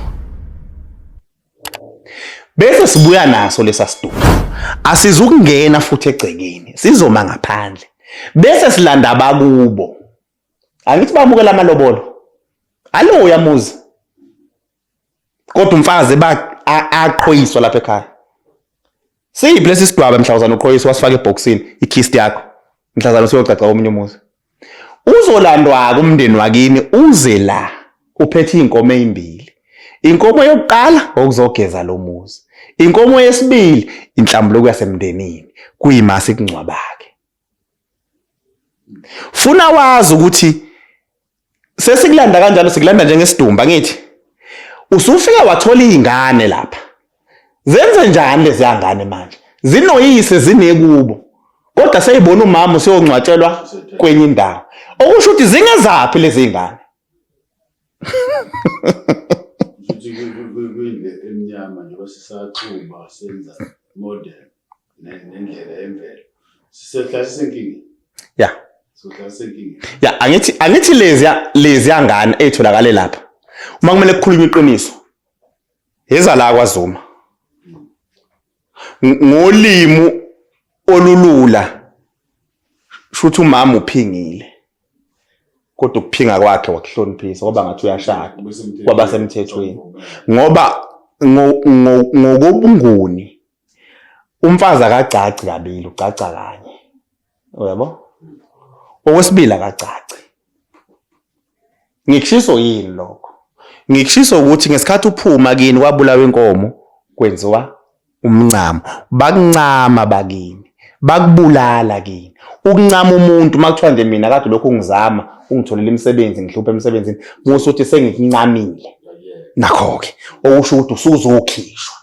Bese sibuya naso lesa sidumbu. Asizukungena futhi egcekeni, sizoma ngaphandle. Bese silanda abakubo. Angithi bamukela amalobolo. Alo uyamuzi. Kodwa umfazi ba aqhoyiswa lapha ekhaya. Siphi lesi sidwaba mhlawuzana uqhoyiswa wasifaka ebhokisini ikist yakho. Mhlawuzana usuyocaca komunye umuzi. Uzolandwa umndeni wakini uze la uphethe inkomo ezimbili. Inkomo yokuqala okuzogeza lo muzi. Inkomo yesibili inhlambuluko yasemndenini kuyimasi kungcwabakhe. Funa wazi ukuthi sesikulanda kanjalo, sikulanda njengesidumbu angithi usufika wathola izingane lapha. Zenze njani lezi ngane manje? Zinoyise zinekubo. Kodwa seyibona umama useyongcwatshelwa kwenye indawo. Okusho ukuthi zingezaphi lezi ngane? Futhi kuyinde emnyama njengoba sisaxuba senza model nendlela yemvelo. Sisehlala sisenkingeni. Yeah. Sizohlala sisenkingeni. Yeah, angithi lezi ngane ezitholakale lapha. Uma kumele kukhulunywe iqiniso. Yeza la kwaZuma. Ngolimi olulula shuthi umama uphingile. Kodwa ukuphinga kwakhe wakuhloniphisa ngoba ngathi uyashada kwabasemthethweni. Ngoba ngokobunguni umfazi akagcagci kabili, ugcagca kanye. Uyabo? Okwesibili akagcagci. Ngikushiso yini lokho? Ngikushiso ukuthi ngesikhathi uphuma kini kwabulawa inkomo kwenziwa umncamo. Bakuncama bakini, bakubulala kini. Ukuncama umuntu uma kuthiwa nje mina kade lokhu ngizama ungitholela imisebenzi ngihluphe emsebenzini, musa uthi sengikuncamile. Nakho-ke okusho ukuthi usuzokhishwa.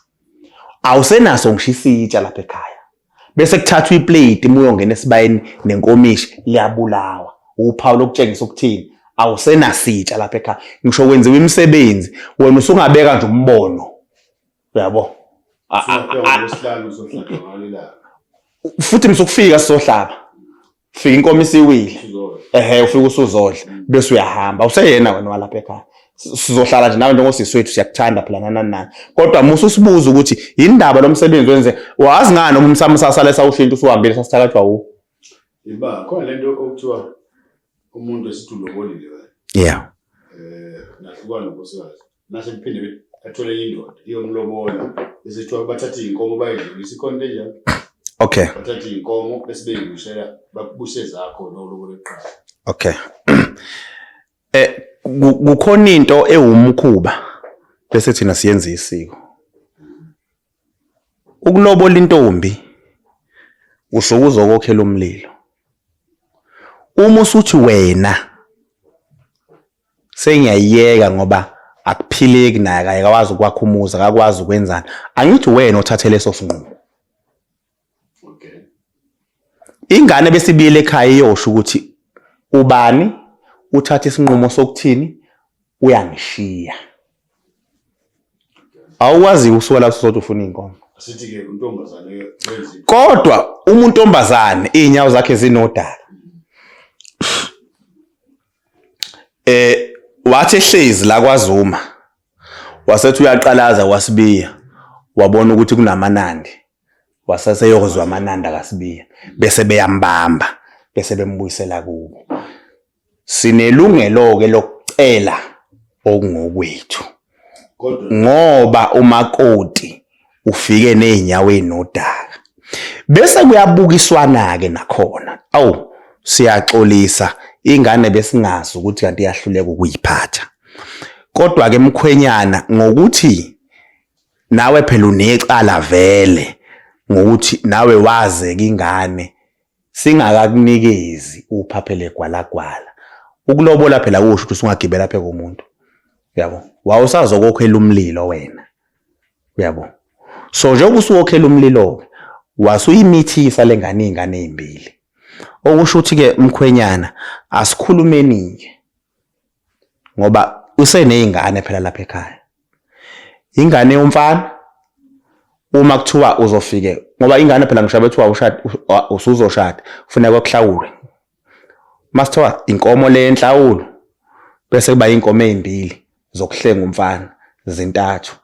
Awusenaso ngisho isitsha lapha ekhaya. Bese kuthathwa iplate uma uyongena esibayeni nenkomishi liyabulawa. Uphawu lokutshengisa ukuthini? Awusenasitsha lapha ekhaya. Ngisho kwenziwa imisebenzi, wena usungabeka nje umbono. Uyabo? Futhi msukufika sizohlaba. Fika inkomo isiwile. Ehhe ufika usuzodla bese uyahamba. Useyena wena walapha ekhaya. Sizohlala nje nawe njengosisi wethu siyakuthanda phela nani nani. Kodwa musa usibuza ukuthi yindaba lo msebenzi wenze wazi ngani noma umsamo sasale sawushintsha usuhambile sasithakathwa wu. Iba khona lento okuthiwa umuntu esithi ulobolile wena. Yeah. Nahlukana nonkosikazi. Nase kuphinde Athole indoda iyomlobola bese kuthiwa bathathe iy'nkomo bayidlulisa ikhona into enjalo. Okay. Bathathe iy'nkomo bese beyibuyisela babuse zakho nolobola kuqala. Okay. Kukhona into ewumkhuba bese thina siyenza isiko. Ukulobola intombi usuke uzokokhela umlilo. Uma usuthi wena sengiyayiyeka ngoba akuphileki naye akakwazi ukwakha umuzi akakwazi ukwenzani, angithi wena othathe leso sinqumo. Okay. Ingane besibiyele ekhaya iyosho ukuthi ubani uthatha isinqumo sokuthini uyangishiya. Awukwazi ukusuka lapho uzothi ufuna inkomo. Asithi ke untombazane wenza Kodwa uma untombazane izinyawo zakhe zinodaka. Wathi ehlezi la kwaZuma wasethi uyaqalaza kwaSibiya wabona ukuthi kunamanandi waseseyozwa amanandi akaSibiya bese beyambamba bese bembuyisela kubo. Sinelungelo-ke lokucela okungokwethu ngoba umakoti ufike nezinyawo ezinodaka. Bese kuyabukiswana-ke nakhona, awu siyaxolisa ingane besingazi ukuthi kanti iyahluleka ukuyiphatha. Kodwa-ke mkhwenyana ngokuthi nawe phela unecala vele ngokuthi nawe wazeka ingane singakakunikezi uphaphele gwalagwala. Ukulobola phela kusho ukuthi usungagibela phe komuntu. Uyabo? Wawusazokokhela umlilo wena. Uyabo? So njengoba usuwokhela umlilo wasuyimithisa lengane izingane ezimbili. Okusho ukuthi ke mkhwenyana asikhulumeni ke ngoba usenezingane phela lapha ekhaya. Ingane yomfana uma kuthiwa uzofike ngoba ingane phela ngisho bethiwa ushada usuzoshada kufuneka kuhlawulwe. Masithiwa inkomo le yenhlawulo bese kuba inkomo ezimbili zokuhlenga umfana zintathu.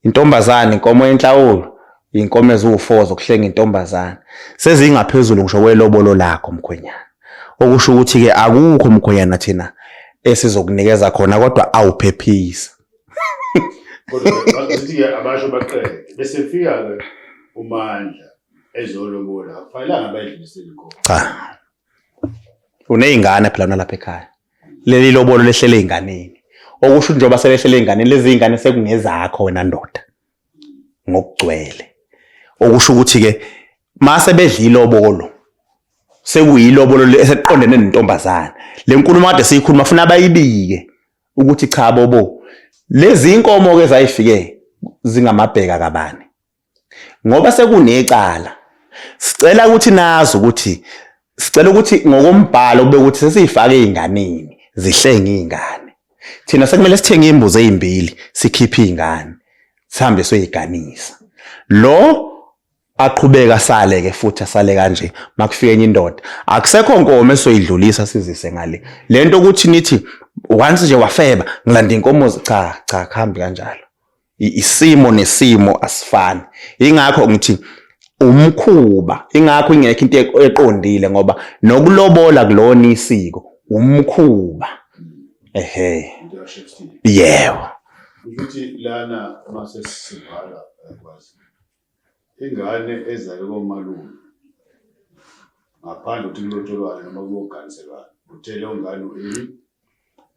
Intombazane inkomo yenhlawulo inkomo eziwu4 zokuhlenga intombazane sezingaphezulu ngisho kwelobolo lakho mkhwenyana. Okusho ukuthi ke akukho mkhwenyana thina esizokunikeza khona kodwa awuphephisa. Kodwa sithi-ke abasho baqede bese fika-ke uMandla ezolobola akufanelanga bayidlulisele inkomo. Cha. Uney'ngane phela nalapha ekhaya. Leli lobolo lehlele ey'nganeni. Okusho njengoba selehlele ey'nganeni lezi y'ngane sekungezakho wena ndoda. Ngokugcwele. Okusho ukuthi-ke mase bedla ilobolo sekuyilobolo eseqondene nentombazane. Le nkulumo kade siyikhuluma funa bayibike ukuthi cha bobo lezi inkomo ke zayifike zingamabheka kabani ngoba sekunecala sicela ukuthi nazi ukuthi sicela ukuthi ngokombhalo kube ukuthi sesiyifake ezinganeni zihlenge izingane thina sekumele sithenge imbuzi ezimbili sikhiphe izingane sihambe soyiganisa lo aqhubeka asale ke futhi asale kanje makufika enye indoda akusekho nkomo esoyidlulisa sizise ngale lento ukuthi nithi once nje wafeba ngilanda inkomo cha cha kuhambi kanjalo isimo nesimo asifani ingakho ngithi umkhuba ingakho ingekho into eqondile ngoba nokulobola kulona isiko umkhuba ehe yebo ukuthi lana mase sivala kwazi Ingane ezalwe komalume ngaphandle ukuthi kulotsholwane noma kuyoganiselwana uthe leyo ngane u-ini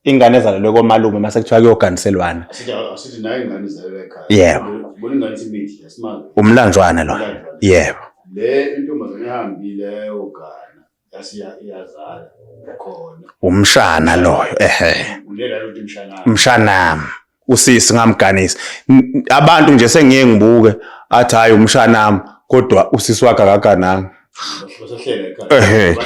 Ingane ezalelwe komalume mase kuthiwa kuyoganiselwana. Asithi asithi nayo ingane izalelwe ekhaya. Yebo. Bona ingane isimithi asimazi. Umlanjwana lo. Yebo. Le intombazane ihambile yayogana yasiya iyazala khona. Umshana loyo ehe. Ulela ukuthi mshana. Mshanami. Usisi ngamganisa. Abantu nje sengiye ngibuke athi hayi umshanami kodwa usisi wakhe akagananga. Ehe.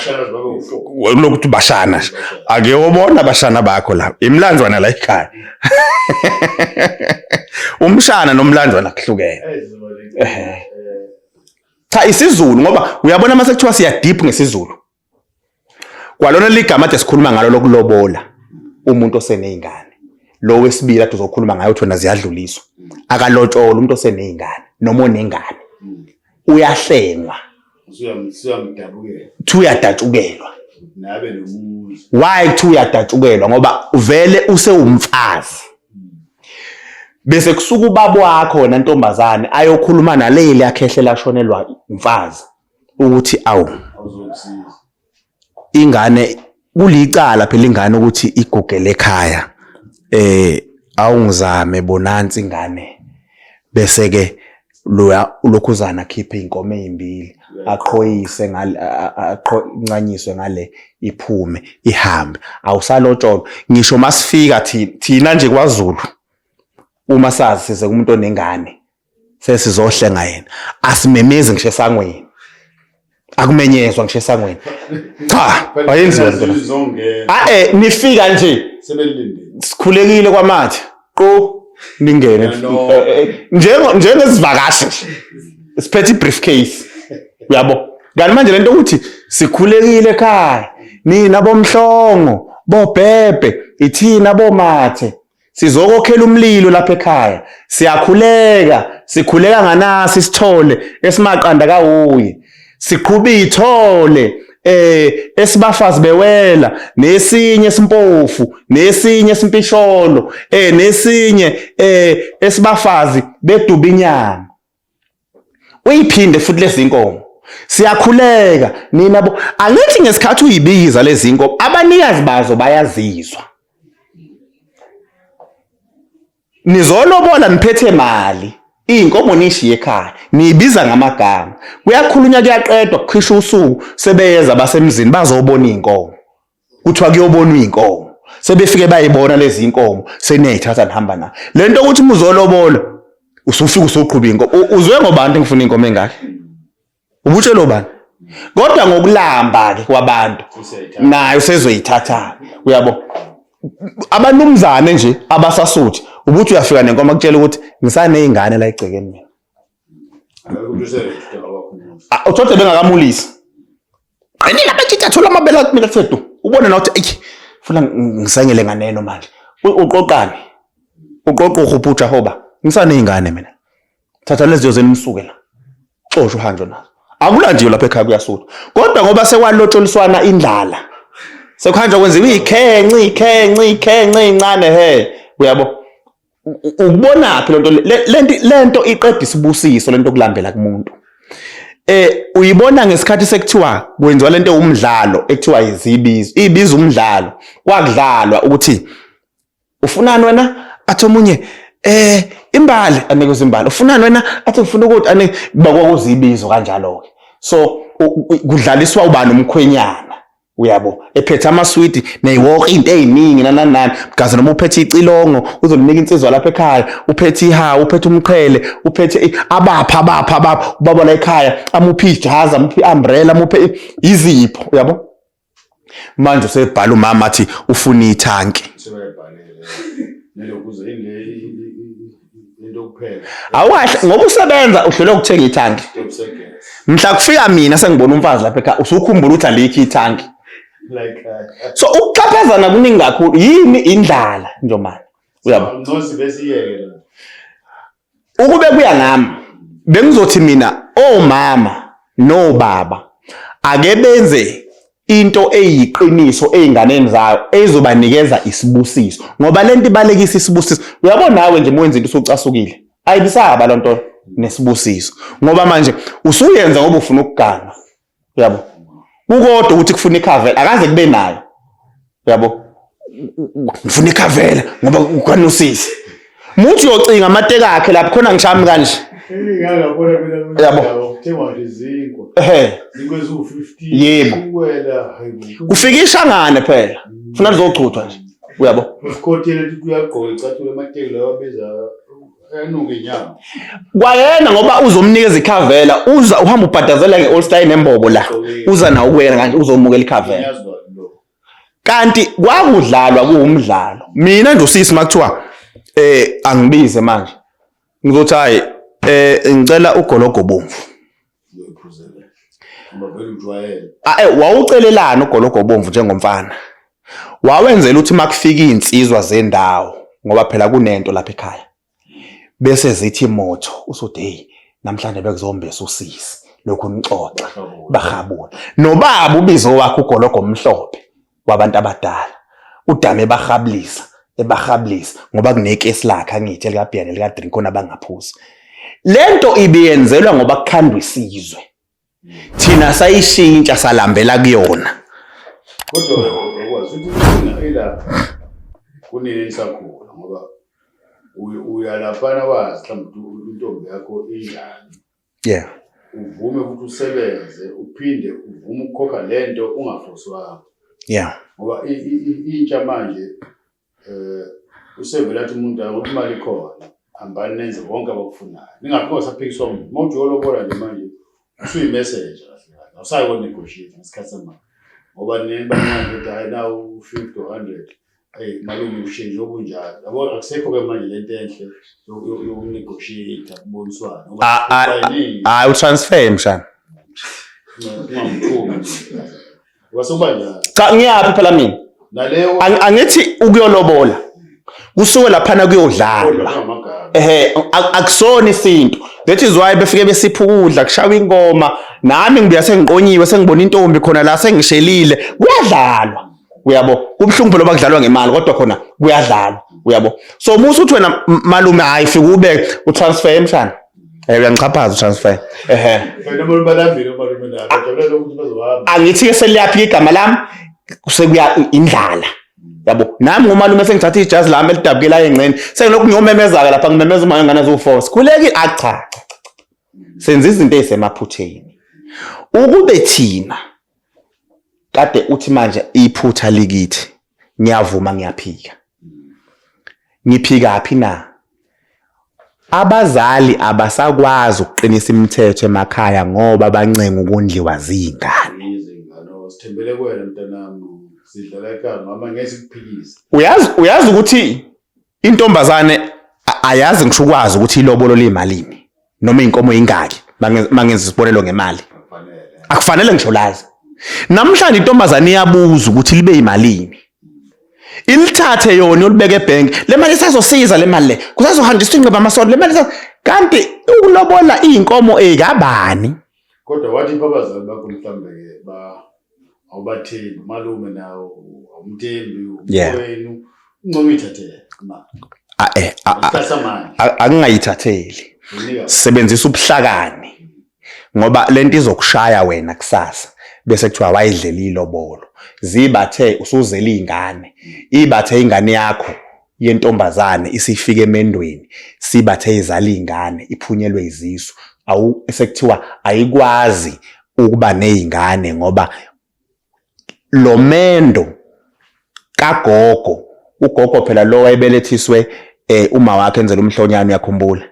Lokuthi bashana nje. Ake ubona abashana bakho la. Imlanjwana la ekhaya. Umshana nomlanjwana kuhlukene. Ehe. Cha isiZulu ngoba uyabona mase kuthiwa siya deep ngesiZulu. Kwalona ligama ade sikhuluma ngalo lokulobola umuntu osenezingane. Lo wesibili ade uzokhuluma ngayo uthi wena ziyadluliswa. Akalotsholwa umuntu osenezingane noma onengane. Uyahlengwa. Usuyamdabukela. Kuthiwa uyadatshukelwa. Nabe nomuzi. Why kuthiwa uyadatshukelwa ngoba vele usewumfazi. Bese kusuka ubaba wakho wena ntombazane ayokhuluma naleli akhehle lashonelwa umfazi ukuthi awu ingane kulicala phela ingane ukuthi igugele ekhaya eh awungizame bonansi ingane bese ke loya ulokhuzana akhiphe inkomo ezimbili aqhoyise ngale aqhoncanyiswe ngale iphume ihambe awusalotsholwa ngisho masifika thina nje kwaZulu uma sazi size kumuntu onengane sesizohlenga yena asimemezi ngisho esangweni akumenyezwa ngisho esangweni cha ayenziwa lento a eh nifika nje sebelindile sikhulekile kwamathe qo ningene eh, eh, njengo njengezivakashi nje siphethe i-briefcase uyabo kanti manje lento ukuthi sikhulekile ekhaya nina bomhlongo bobhebhe ithina bomathe Sizokokhela umlilo lapha ekhaya. Siyakhuleka, sikhuleka nganasi isithole esimaqanda kawuye. Siqhuba ithole eh esibafazi bewela nesinye esimpofu nesinye esimpisholo eh nesinye eh esibafazi beduba inyama uyiphinde futhi lezi nkomo siyakhuleka nina bo angithi ngesikhathi uyibiza lezi nkomo abanikazi bazo bayazizwa nizolobola niphethe mali iy'nkomo nishiye ekhaya niyibiza ngamagama kuyakhulunywa kuyaqedwa kukhishwa usuku sebeyeza basemzini bazobona iy'nkomo kuthiwa kuyobonwa iy'nkomo sebefike bayibona lezi inkomo seniyayithatha nihamba nayo le nto ukuthi muzolobola usufika usuqhuba inkomo uzwe ngobani ngifuna inkomo engaka ubutshelo ubani kodwa ngokulamba ke kwabantu naye usezoyithatha uyabo abanumzane nje abasasuthi ubuthi uyafika nenkomo akutshela ukuthi ngisaneyingane la egcekeni mina ah, uthothe bengakamulisi qinile amatshitshi athola amabele akumele athe du ubone na ukuthi eyi funa ngisengele nganeno manje uqoqani uqoqa uhubhuja hoba ngisaneyingane mina thatha lezi zenu nisuke la xosha uhanjwe nazo akulandiwe lapha ekhaya kuyasutha kodwa ngoba sekwalotsholiswana indlala sekuhanjwa kwenziwa iy'khenci iy'khenci iy'khenci ey'ncane he uyabo ukubonaphi lento lento lento iqeda isibusiso lento kulambela kumuntu eh uyibona ngesikhathi sekuthiwa kwenziwa lento umdlalo ekuthiwa izibizo ibiza umdlalo kwakudlalwa ukuthi ufunani wena athi omunye eh imbali anikeza imbali ufunani wena athi ngifuna ukuthi ane bakwakuzibizo kanjalo ke so kudlaliswa ubani umkhwenyana uyabo ephethe amaswidi neyiwoke into eziningi nanani nani gazi noma uphethe icilongo uzolinika insizwa lapha ekhaya uphethe ihawu uphethe umqhele uphethe abapha abapha abapha ubaba la ekhaya amuphe ijazi amuphe i-umbrella amuphe izipho uyabo manje usebhala umama athi ufuna ithanki awukahle ngoba usebenza uhlele ukuthenga ithanki mhla kufika mina sengibona umfazi lapha ekhaya usukhumbula ukuthi alikho ithanki so ukuxhaphazana kuningi kakhulu yini indlala njomane uyabo Ukube kuya ngami bengizothi mina omama nobaba ake benze into eyiqiniso ezinganeni zayo ezobanikeza isibusiso ngoba lento ibalekisa isibusiso uyabona nawe nje mwenza into usucasukile ayibisaba lonto nesibusiso ngoba manje usuyenza ngoba ufuna ukuganga uyabo kukodwa ukuthi kufuna ikhavela akaze kube nayo uyabo ngifuna ikhavela ngoba ukanosisi muthi uyocinga amateka akhe lapho khona ngishami kanje yabo ehe yebo kufika ishangane phela funa lizochuthwa nje uyabo usikhothele ukuthi uyagqoka icathulo amateki lawa abiza Enuka inyama. Kwayena ngoba uzomnikeza ikhavela uza uhamba ubhadazela nge-all star nembobo la uza nawo kuyena kanje uzomukela ikhavela kanti kwakudlalwa kuwumdlalo mina nje usisi makuthiwa eh angibize manje ngizothi hayi eh ngicela ugologo bomvu Ah, eh, wawucelelani ugologo obomvu njengomfana wawenzela ukuthi makufika izinsizwa zendawo ngoba phela kunento lapha ekhaya bese zithi motho usuthi hey namhlanje bekuzombesa usisi lokhu nixoxa bahabula nobaba ubizo wakhe ugologo omhlophe wabantu abadala udame bahabulisa Ebahabulisa ngoba kunekesi lakhe angithi elikabhiya nelikadrink khona bangaphuzi. Lento ibiyenzelwa ngoba kukhandwa isizwe. Thina sayishintsha salambela kuyona. Kodwa ukwazi ukuthi inkinga ilapha kunini nisakhula ngoba uyalaphana wazi mhlawumbe ukuthi intombi yakho injani. Yeah. Uvume ukuthi usebenze uphinde uvume ukukhokha lento ungafoswanga. Yeah. Ngoba intsha manje eh usevele athi umuntu ngoba imali ikhona hambani nenze konke abakufunayo. Ningaphinde saphikiswa umuntu. Uma uthi uyolobola nje manje usuyi-message kahle kahle. Awusayi ko-negotiate ngesikhathi samanje. Ngoba nini bancane ukuthi hhayi nawu 50 or 100. Eyi malume ushintshe okunjalo. Yabo akusekho-ke manje lento enhle yokunegotiate kuboniswana. Ngoba Ah, ah, kuba yiningi Hayi utransfer mshana. ungamthumi. Wase kuba njalo. Cha ngiyaphi phela mina. Naleyo Angithi ukuyolobola. Kusuke laphana kuyodlalwa. kodwa amagama. Ehe akusona isintu. That is why befike besipha ukudla kushawa ingoma. Nami ngibuya sengiqonyiwe sengibona intombi khona la sengishelile. Kuyadlalwa. Uyabo? Kubuhlungu phela bakudlalwa ngemali kodwa khona kuyadlalwa. Uyabo? So musu uthi wena malume hayi fika ube utransfer mshana. Eh uyangichaphaza utransfer. Ehe. Wena malume balambile omalume nabo. Bajabulela ukuthi bazohamba. Angithi ke seliyaphika igama lami sekuya indlala. Yabo nami ngomalume sengithatha ijazi lami elidabukelayo engceni sengilokhu ngiyomemeza-ke lapha ngimemeza uma ingane ziwu-four sikhulekile ah cha cha, cha. Senza izinto ey'semaphutheni ukube thina kade uthi manje iphutha likithi ngiyavuma ngiyaphika ngiphikaphi na abazali abasakwazi ukuqinisa imithetho emakhaya ngoba bancenga ukondliwa zingane. Izingane sithembele kuwena mntanami sidlala ekhaya mama ngeke sikuphikise. Uyazi ukuthi intombazane ayazi ngisho ukwazi ukuthi ilobolo liyimalini noma inkomo ingaki mangenza isibonelo ngemali. Akufanele ngisho lazi. Namhlanje intombazane iyabuza ukuthi libe yimalini. Ilithathe yona yolibeka ebhenki. Le mali isazosiza le mali le. Kusazohanjiswa ingcebo amasonto le mali kanti ukulobola iy'nkomo ekabani. Kodwa wathi ipha abazali bakho mhlambe ke ba awubathembi malume nawo awumthembi umfowenu ungcono uyithathele imali. Ah eh Isikhathi samanje. Akungayithatheli. Unika Sebenzisa ubuhlakani. Ngoba lento izokushaya wena kusasa bese kuthiwa wayidlela ilobolo. Zibathe usuzela izingane. Ibathe ingane yakho yentombazane isifike emendweni sibathe izala izingane iphunyelwe izisu. Awu sekuthiwa ayikwazi ukuba nezingane ngoba lo mendo kagogo ugogo phela lo wayebelethiswe uma wakhe enzela umhlonyane uyakhumbula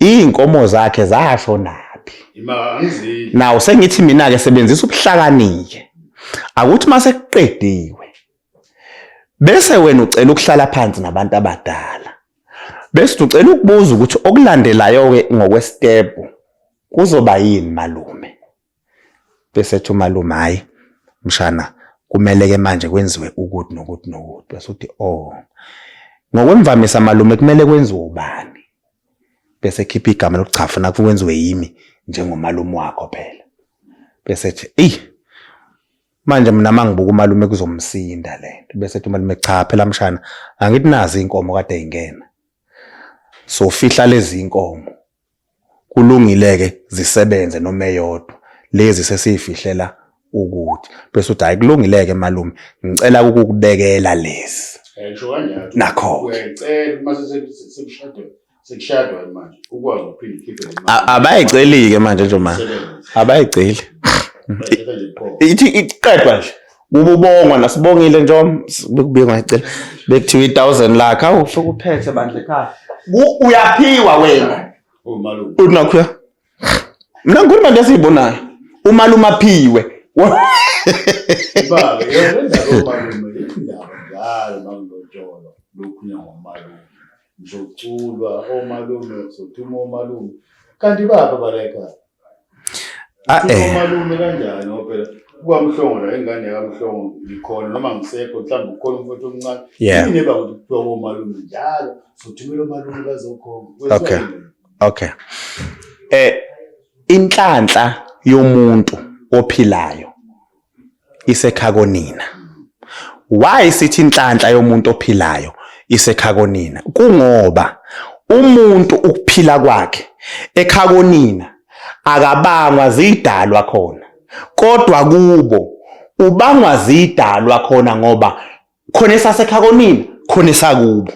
iy'nkomo zakhe zashonaphi naw sengithi mina-ke sebenzisa ubuhlakanike akuthi uma sekuqediwe bese wena ucela ukuhlala phansi nabantu abadala bese ucela ukubuza ukuthi okulandelayo-ke ngokwestepu kuzoba yini malume bese ethi umalume hhayi mshana kumele-ke manje kwenziwe ukuthi nokuthi nokuthi bese uthi oh ngokwemvamisa malume kumele kwenziwe ubani bese ekhipha igama lokuthi cha funa kwenziwe yimi njengomalume wakho phela bese ethi eyi manje mina mangibuka umalume kuzomsinda lento bese ethi umalume cha phela mshana angithi nazi inkomo kade ingena so fihla lezi inkomo kulungile-ke zisebenze noma eyodwa lezi sesiyifihlela ukuthi bese uthi hayi kulungile-ke malume ngicela ukukubekela lezi Ngisho kanjalo. Nakho-ke. Uyayicela uma sekushadwa sekushadwa manje ukwazi ukuphinde ukhiphe le mali. Abayiceli-ke manje nje ma Isebenze. abayiceli Bayithatha nje buqobo. Ithi iqedwa nje kububongwa nasibongile nje bekubuye ngayicela bekuthiwa i-1000 lakhe awu ufike uphethe bandla ekhaya uyaphiwa wena Umalume. Uthi nakhuya mina ngikhuluma nje esiyibonayo umalume aphiwe Baba, yona le ndaba yomalume indaba njalo makulotsholwa lokhunya ngomalume. Ngizoculwa omalume, sothuma omalume. Kanti bapha bala ekhaya. Ah, eh. Omalume kanjani ngoba phela kukaMhlongo la ingane yakaMhlongo ngikhona noma ngisekho mhlawumbe kukhona umfowethu omncane. Yini eba ukuthi kuthiwa komalume njalo sothumela omalume bazokhomba. Kwenziwa yini le nto? Okay. Inhlanhla yomuntu ophilayo isekhakonina. Why sithi inhlanhla yomuntu ophilayo isekhakonina? Kungoba umuntu ukuphila kwakhe ekhakonina akabangwa zidalwa khona, kodwa kubo ubangwa zidalwa khona ngoba khona esasekhakonina, khona esakubo.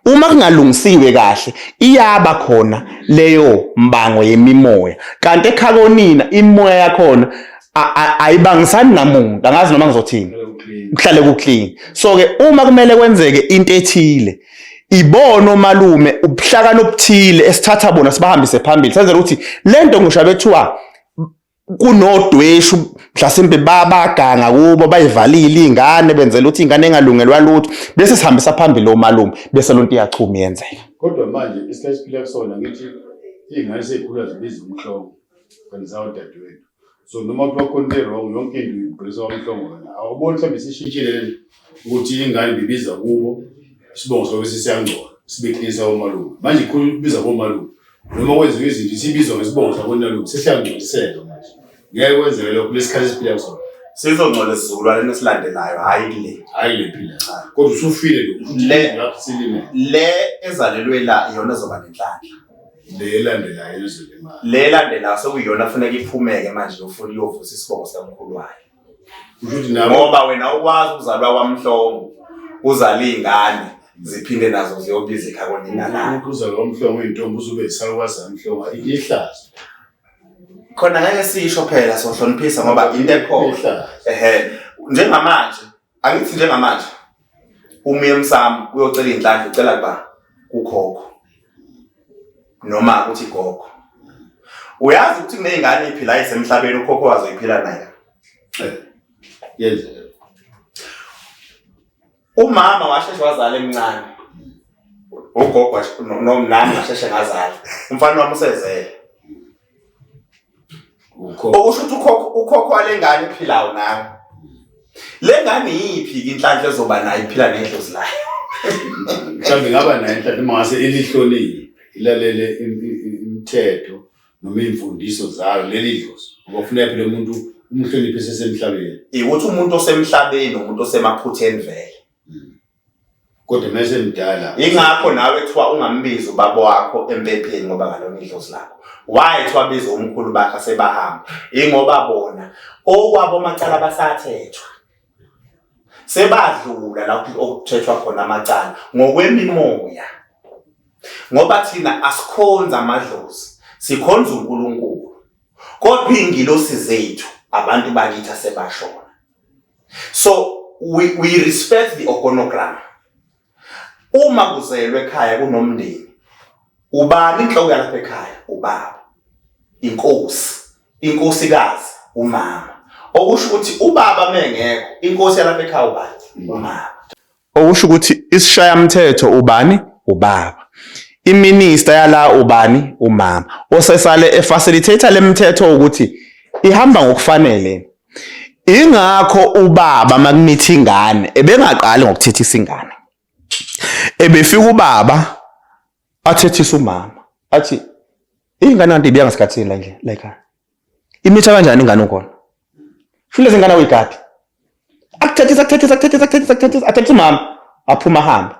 Uma kungalungisiwe kahle iyaba khona leyo mbango yemimoya, kanti ekhakonina imimoya yakhona ayibangisani namuntu. Angazi noma ngizothini, kuhlale ku-clean. So ke uma kumele kwenzeke into ethile, ibona omalume ubuhlakani obuthile esithatha bona sibahambise phambili, senzela ukuthi lento ngisho bethiwa kunodweshu mhlasimbe babaganga kubo bayivalile ingane, benzela ukuthi ingane engalungelwa lutho, bese sihambisa phambili omalume, bese lonto iyachuma iyenzeka. Kodwa manje isikhathi esiphila kusona, ngithi iy'ngane sey'khula zibiza umhlongo kanti zawodadewethu, so noma kuthiwa khona into e-wrong, yonke into uyibhekisa kwamhlongo wena. Awuboni mhlawumbe isishintshile lento ukuthi ingane ibibiza kubo isibongo sobe sesiyangcola, sibeklisa omalume. Manje ikhulu ibiza komalume, noma kwenziwa izinto isibizwa ngesibongo sakonalume, sesiyangcoliseka manje. Ngeke kwenzeke lokho kulesikhathi esiphila kusona. Sizongcola esizukulwaneni esilandelayo, hhayi kule. Hhayi le phila, kodwa usufile lo kusho ukuthi lapho silimele. Le ezalelwe la iyona ezoba nenhlanhla. Le elandelayo izolimala. Le elandelayo sekuyiyona funeka iphumeke manje, ufuna iyovusa isibongo sikamkhulu wayo. Kusho ukuthi nabo Ngoba wena ukwazi ukuzalwa kwamhlongo, uzale iy'ngane ziphinde nazo ziyobiza ekhakonina la. Uzalwa kwamhlongo iy'ntombi uzube yisalukazi zamhlongo, ihlazo. Khona ngeke sisho phela, sohloniphisa ngoba into ekhona. Ihlazo. Ehe, njengamanje angithi, njengamanje uma uye emsamo uyocela iy'nhlanhla, ucela kuba kukhokho noma ukuthi gogo. Uyazi ukuthi kuney'ngane iy'philayo isemhlabeni, ukhokho wazo iphila naye. Yenzeka. Umama washeshe wazala emncane, ugogo nami ngasheshe ngazala, umfana wami usezele. Ukhokho. Okusho ukuthi ukhokho wale ngane ephilayo nawe. Le ngane yiphi inhlanhla ezoba nayo iphila nedlozi layo? Mhlawumbe ingaba nayo inhlanhla uma ngase ilihloniphe, ilalele imithetho noma iy'mfundiso zalo leli dlozi, ngoba kufuneka phela umuntu umhloniphe esesemhlabeni. Ukuthi umuntu osemhlabeni umuntu osemaphutheni vele. Kodwa uma esemdala. Ingakho nawe kuthiwa ungambizi ubaba wakho empepheni ngoba ngalona idlozi lakho. Why kuthiwa biza omkhulu bakhe asebahamba? Ingoba bona okwabo amacala basathethwa. Sebadlula la okuthethwa khona amacala ngokwemimoya. Ngoba thina asikhonza amadlozi, sikhonza uNkulunkulu. Kodwa iy'ngilosi zethu abantu bakithi asebashona. So we respect the organogram. Uma kuzelwe ekhaya kunomndeni, ubani inhloko yalapha ekhaya? Ubaba. Inkosi, inkosikazi, umama. Okusho ukuthi ubaba mengekho, inkosi yalapha ekhaya ubani? Umama. Okusho ukuthi isishayamthetho ubani? Ubaba. Iminister yala ubani? Umama. Osesale efacilitator lemithetho ukuthi ihamba ngokufanele. Ingakho ubaba makumitha ingane ebengaqali ngokuthethisa ingane. Ebefika ubaba athethisa umama athi ingane kanti ibiya ngasikhathini la nje la ekhaya. Imitha kanjani ingane ukhona? Funa lezi ngane uyigadi. Akuthethisa, akuthethisa, akuthethisa, akuthethisa, akuthethisa, athethisa umama, aphuma ahambe.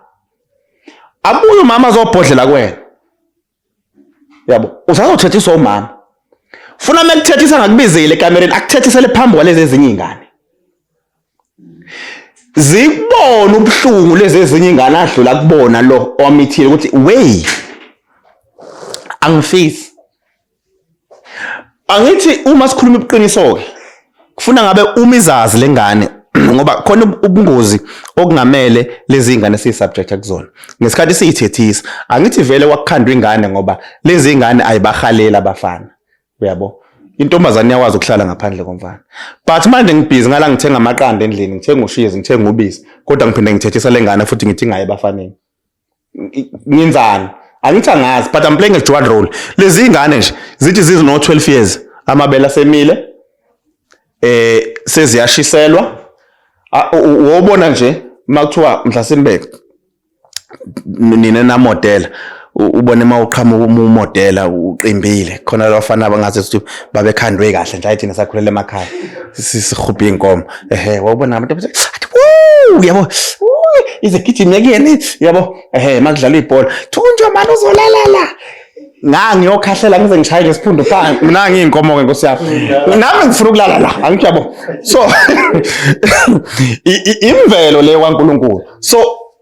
Abuye umama azobhodlela kuwena. Yabo, usazothethiswa umama. Funa mekuthethisa ngakubizile ekamereni, akuthethisele phambi kwalezi ezinye izingane. Zikubona ubuhlungu lezi ezinye ingane adlula kubona lo owamithile ukuthi wey angifisi. Angithi uma sikhuluma iqiniso ke, kufuna ngabe uma izazi lengane, ngoba khona ubungozi okungamele lezi ingane siyisubject kuzona ngesikhathi siyithethisa. Angithi vele kwakukhandwa ingane ngoba lezi ingane ayibahalela abafana, uyabo, intombazane iyakwazi ukuhlala ngaphandle komfana. But manje ngibhizi ngala, ngithenga amaqanda endlini, ngithenga ushizi, ngithenga ubisi, kodwa ngiphinde ngithethisa lengane futhi ngithi ingaye ebafaneni. Ngenzani? Angithi angazi, but I'm playing a dual role. Lezi ingane nje zithi zizino 12 years, amabele asemile, seziyashiselwa. Wobona nje makuthiwa mhlasimbe nina namodela, ubone uma uqhamuka umodela uqimbile khona labafana abangathi sithi babekhandwe kahle nje. Hayi, thina sakhulela emakhaya, sihubhe inkomo. Ehe, wawubona abantu athi, "Woo!" Yabo, ize gijime kuyena, yabo, ehe, makudlalwa ibhola, thunjwa mani uzolala la. Ngangiyokhahlela ngize ngishaye ngesiphundo phansi. Mina ngiyinkomo-ke nkosi yami, nami ngifuna ukulala la, angithi yabo. So imvelo leyo kaNkulunkulu. So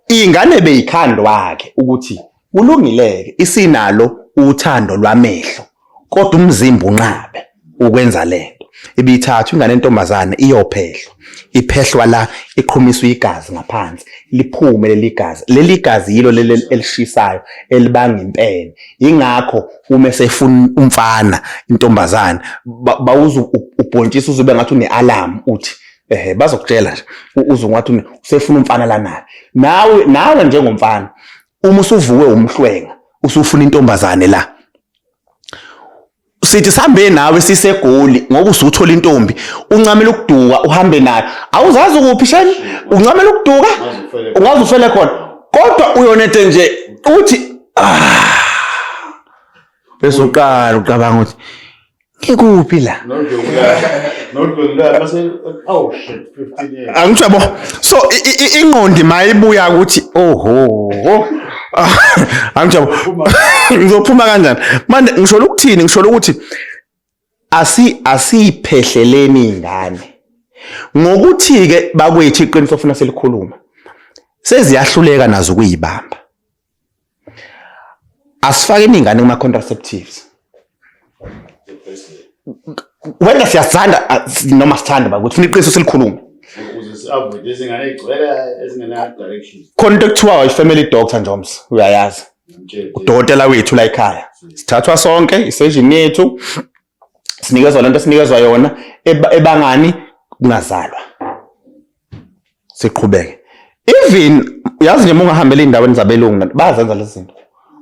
ingane beyikhandwa-ke ukuthi kulungileke isinalo uthando lwamehlo, kodwa umzimba unqabe ukwenza lento. Ibithathwa ingane entombazane iyophehlwa, iphehlwa la, iqhumiswa igazi ngaphansi, liphume leli gazi. Leli gazi yilo leli elishisayo elibanga impene. Ingakho uma esefuna umfana intombazane bawuze ubhontshisa uzobe ngathi une-alarm, uthi ehe, bazokutshela nje uzwe ngathi usefuna umfana lanayo. Nawe njengomfana uma usuvuke umhlwenga usufuna intombazane la, sithi sihambe nawe siseGoli ngoba usuthola intombi, uncamela ukuduka uhambe nayo, awuzazi ukuphi shani, uncamela ukuduka ungaze ufele khona, kodwa uyonethe nje uthi ah, bese uqala ucabanga ukuthi ngikuphi la. Angithi yabo, so ingqondi mayibuya ukuthi oho, angithi yabo, ngizophuma kanjani manje? Ngisho ukuthini? Ngisho ukuthi asiphehleleni ingane ngokuthi ke bakwethu iqiniso ofuna selikhuluma, seziyahluleka nazo ukuyibamba. Asifakeni ingane kuma contraceptives, whether siyasithanda noma sithanda bakuthi funa iqiniso silikhulume. Ukuze si-avoid izingane ey'gcwele ezingena-direction. Khona into ekuthiwa i-family doctor, Njoms, uyayazi, udokotela wethu la ekhaya. Sithathwa sonke i-surgeon yethu, sinikezwa lento esinikezwa yona ebangani kungazalwa, siqhubeke. Even yazi nje uma ungahambela ey'ndaweni zabelungu bayazenza lezi zinto,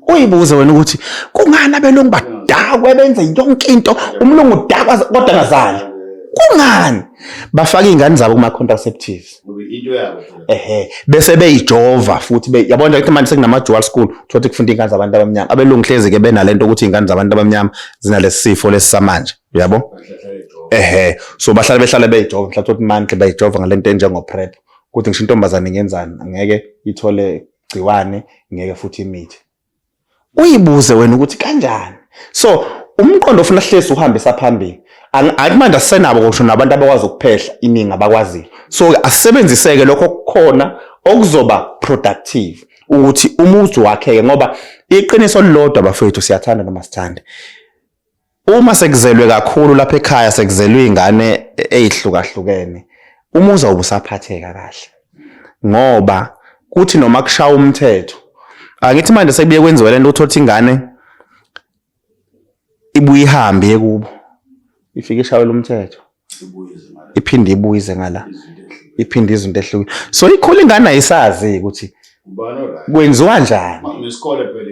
uyibuze wena ukuthi kungani abelungu badakwe benze yonke into, umlungu udakwa kodwa angazali, kungani bafaka iy'ngane zabo kuma-contraceptives? Into yabo. Ehe, bese beyijova futhi yabona nje manje sekunama-dual school, thothi kufunda iy'ngane zabantu abamnyama, abelungu hlezi-ke benalento ukuthi iy'ngane zabantu abamnyama zinalesi sifo lesi samanje, uyabo, ehe. So bahlale behlale beyijova, mhlawumbe uthi monthly bayijova ngalento enjengo-PrEP, ukuthi ngisho intombazane ingenzani angeke ithole gciwane, ngeke futhi imithi. Uyibuze wena ukuthi kanjani. So umqondo ofuna sihlezi uhambisa phambili, athi manje asisenabo kusho nabantu abakwazi ukuphehla iningi abakwaziyo, so asisebenziseke lokho okukhona okuzoba productive ukuthi umuzi wakheke, ngoba iqiniso lilodwa bafowethu, siyathanda noma sithande, uma sekuzelwe kakhulu lapha ekhaya, sekuzelwe ingane eyihlukahlukene, umuzi awubusaphatheka kahle, ngoba kuthi noma kushaya umthetho, angithi manje sekubuye kwenziwe lento, uthola ingane ibuye ihambe iye kubo, ifike ishayela umthetho, iphinde ibuyize ngala, iphinde izinto ehlukile. So ikhula ingane ayisazi ukuthi kwenziwa njani. Nesikole phela,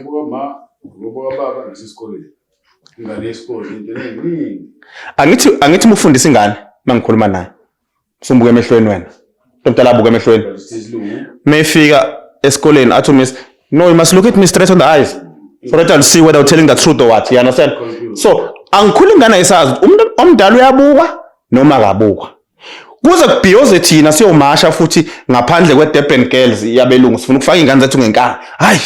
kubo ma, kubo baba, nasesikoleni, ingane yesikole into eningi. Angithi uma ufundisa ingane, mangikhuluma naye usumbuka emehlweni wena, umntala abuka emehlweni, mayifika esikoleni athi miss, no, you must look at me straight on the eyes so that I'll see whether you're telling the truth or what, you understand? So angikhula ingane ayisazi umuntu omdala uyabukwa noma akabukwa, kuze kubhiyoze thina siyomasha futhi ngaphandle kwe-Durban Girls yabelungu, sifuna ukufaka iy'ngane zethu ngenkani. Hayi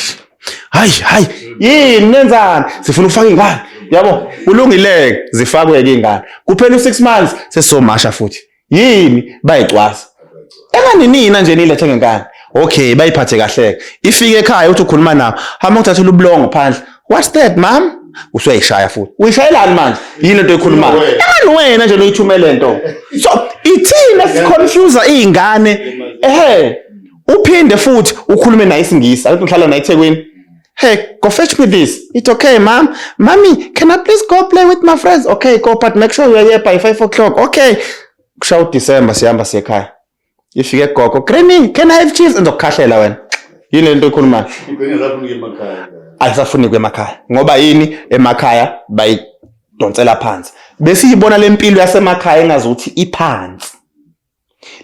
hayi hayi, yini nenzani? Sifuna ukufaka iy'ngane, yabo, kulungileke zifakwe-ke iy'ngane, kuphela u-6 months sesizomasha futhi, yini bayicwasa engani nina nje nilethe ngenkani. Okay, bayiphathe kahle-ke, ifike ekhaya uthi ukhuluma nabo, hamba ngithathela ubulongo phandle. What's that, mom? Usuyayishaya futhi. Uyishayelani manje? Yini lento oyikhulumayo? Engani wena nje loyithumele nto? So ithina siconfuse iy'ngane. Ehe, uphinde futhi ukhulume naye isingisi, akuthi ngihlala naye eThekwini. Hey, go fetch me this. It's okay, mom. Mommy, can I please go play with my friends? Okay, go, but make sure you're here by 5 o'clock. Okay. Kushaya uDecember, sihamba siye ekhaya. Ifike gogo, Granny, can I have cheese? Ngizokukhahlela wena. Yini lento oyikhulumayo? Ayisafuni kuya emakhaya. Ngoba yini? Emakhaya bayidonsela phansi. Bese ibona lempilo yasemakhaya engazuthi iphansi.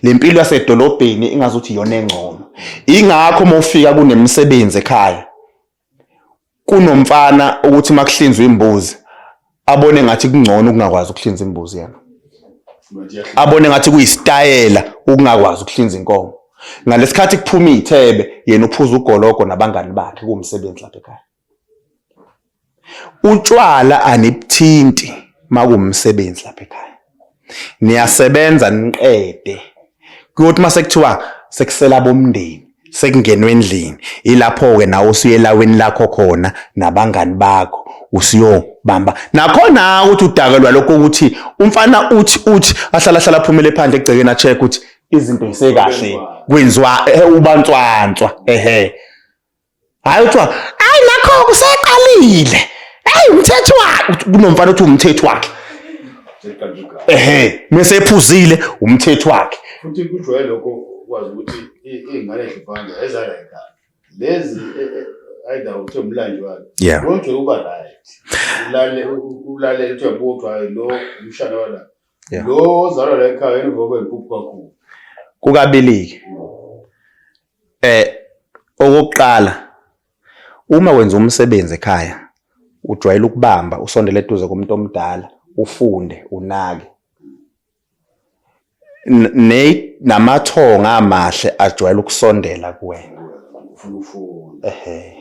Lempilo yasedolobheni ingazuthi iyona engcono. Ingakho uma ufika kunemisebenzi ekhaya, kunomfana ukuthi makuhlinzwa imbuzi abone ngathi kungcono ukungakwazi ukuhlinza imbuzi yena. Abone ngathi kuyisitayela ukungakwazi ukuhlinza inkomo. Ngalesikhathi kuphuma iy'thebe yena uphuza ugologo nabangani bakhe kuwumsebenzi lapha ekhaya. Utshwala anibuthinti makuwumsebenzi lapha ekhaya. Niyasebenza niqede. Kuyothi mase kuthiwa sekusela bomndeni sekungenwe endlini ilapho-ke nawe usuye elawini lakho khona nabangani bakho usuyobamba nakhona ukuthi udakelwa lokho ukuthi umfana uthi uthi ahlala hlala aphumele phandle egcekeni a-check ukuthi izinto zisekahle kwenziwa ubantswantswa ehe. Hayi kuthiwa hayi nakho kuseqalile. Hayi umthetho wakhe kunomfana uthi umthetho wakhe. Ehe, mese ephuzile umthetho wakhe. Futhi kujwayele lokho ukwazi ukuthi iy'ngane ey'hluphayo ezala ekhaya. Lezi either uthe umlanji wakhe. Yeah. Lo nje uba right. Ulale ulalele uthi uyabuka ukuthi hayi lo umshana wala. Yeah. Lo ozalwa la ekhaya yena uvobe impuphu kakhulu. Kukabilike. Okokuqala uma wenza umsebenzi ekhaya ujwayele ukubamba usondele eduze komuntu omdala ufunde unake. Namathonga amahle ajwayele ukusondela kuwena. Ufuna ukufunda. Ehhe.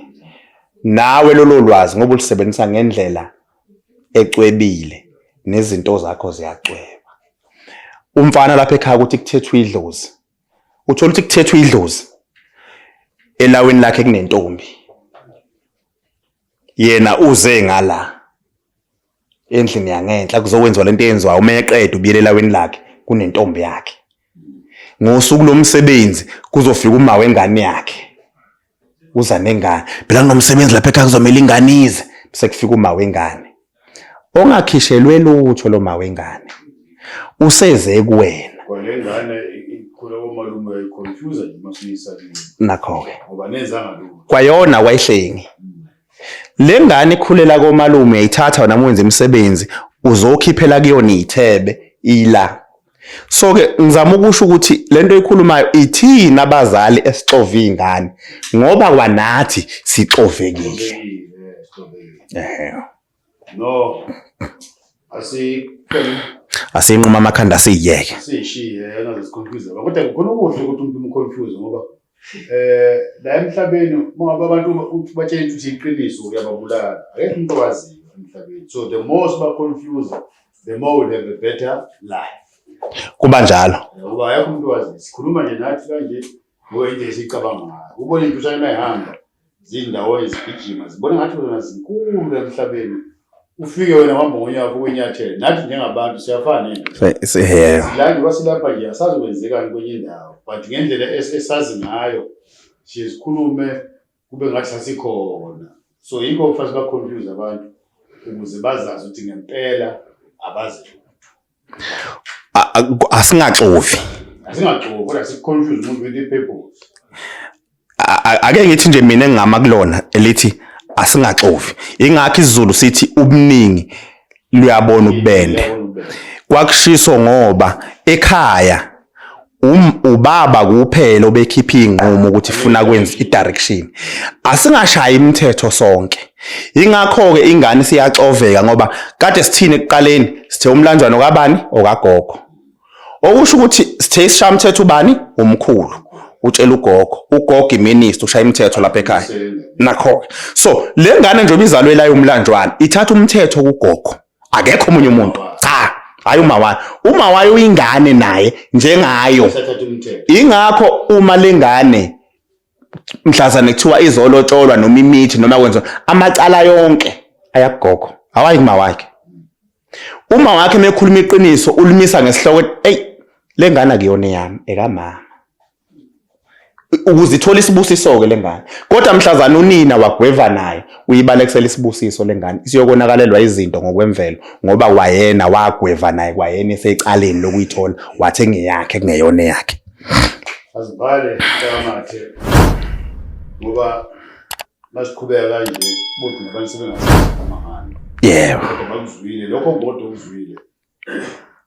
Nawe lolo lwazi ngoba ulusebenzisa ngendlela ecwebile nezinto zakho ziyacweba. Umfana lapha ekhaya ukuthi kuthethwe idlozi. Uthola ukuthi kuthethwe idlozi elawini lakhe kunentombi. Yena uze ngala endlini yangenhla kuzokwenziwa lento eyenziwayo uma eqeda ubuyele elawini lakhe kunentombi yakhe. Ngosuku lomsebenzi kuzofika uma wengane yakhe. Uza nengane. Phela kunomsebenzi lapha ekhaya kuzomela ingane ize. Bese kufika uma wengane. Ongakhishelwe lutho lo ma wengane. Useze kuwena. Kwale ngane ikhula komalume uyayiconfuse nje uma usuyisa kini. Nakho-ke. Ngoba nenzanga lutho. Kwayona wayihlengi. Le ngane ikhulela komalume uyayithatha wena uma wenza imisebenzi uzokhiphela kuyona iy'thebe ila. So ke ngizama ukusho ukuthi lento oyikhulumayo ithina abazali esixova iy'ngane ngoba kwanathi sixovekile. Ehhe. No. Asiqhele Asinquma amakhanda siyiyeke. siyishiye yona ziconfuse. Kodwa kukhona okuhle ukuthi umuntu umconfuse ngoba la emhlabeni uma ngabe abantu uthi batshela ukuthi iqiniso uyababulala. Akekho umuntu owaziyo emhlabeni. So the more siba confuse the more we'll have a better life. Kuba njalo. Ngoba akekho umuntu owaziyo. Sikhuluma nje nathi kanje ngoba into esicabanga ngayo. Ubona into usana mayihamba zindawo ezigijima zibona ngathi wena zinkulu emhlabeni. Ufike wena uhamba ngonyawo ukwenyathela. Nathi njengabantu siyafana nento. La nje basilapha nje asazi kwenzekani kwenye indawo but ngendlela esazi ngayo siye sikhulume kube ngathi sasikhona. So yikho kufanele siba-confuse abantu ukuze bazazi ukuthi ngempela abazi lutho. Asingaxovi. Asingaxovi kodwa siconfuse umuntu with i-purpose. Ake ngithi nje mina engingama kulona elithi asingaxovi. Ingakho isiZulu sithi ubuningi luyabona ububende. Kwakushiso ngoba ekhaya ubaba kuphela obekhipha iy'nqumo ukuthi funa kwenza i-direction. Asingashayi imithetho sonke. Ingakho-ke ingane siyaxoveka ngoba kade sithini ekuqaleni sithe umlanjwana okabani okagogo. Okusho ukuthi sithe isishayamthetho ubani umkhulu utshela ugogo, ugogo iminister ushaya imithetho lapha ekhaya. Nakho-ke. So le ngane njengoba izalwe la umlanjwana ithatha umthetho kugogo. Akekho omunye umuntu. Cha, hayi uma wayo. Uma wayo uyingane naye njengayo. Ingakho uma lengane mhlazane kuthiwa izolotsholwa noma imithi noma kwenziwa amacala yonke ayakugogo awayi kuma wakhe. Uma wakhe mekhuluma iqiniso ulimisa ngesihloko ey lengane akuyona eyami ekamama. Ukuze ithole isibusiso-ke le ngane. Kodwa mhlazane unina wagweva naye uyibalekisela isibusiso le ngane isiyokonakalelwa izinto ngokwemvelo ngoba kwayena wagweva naye kwayena esecaleni lokuyithola wathi engeyakhe kungeyona eyakhe. Asivale Mntamathe ngoba masiqhubeka kanje bodwa nabantu sebengasamahhala. Yebo. Kodwa bakuzwile lokho kodwa ukuzwile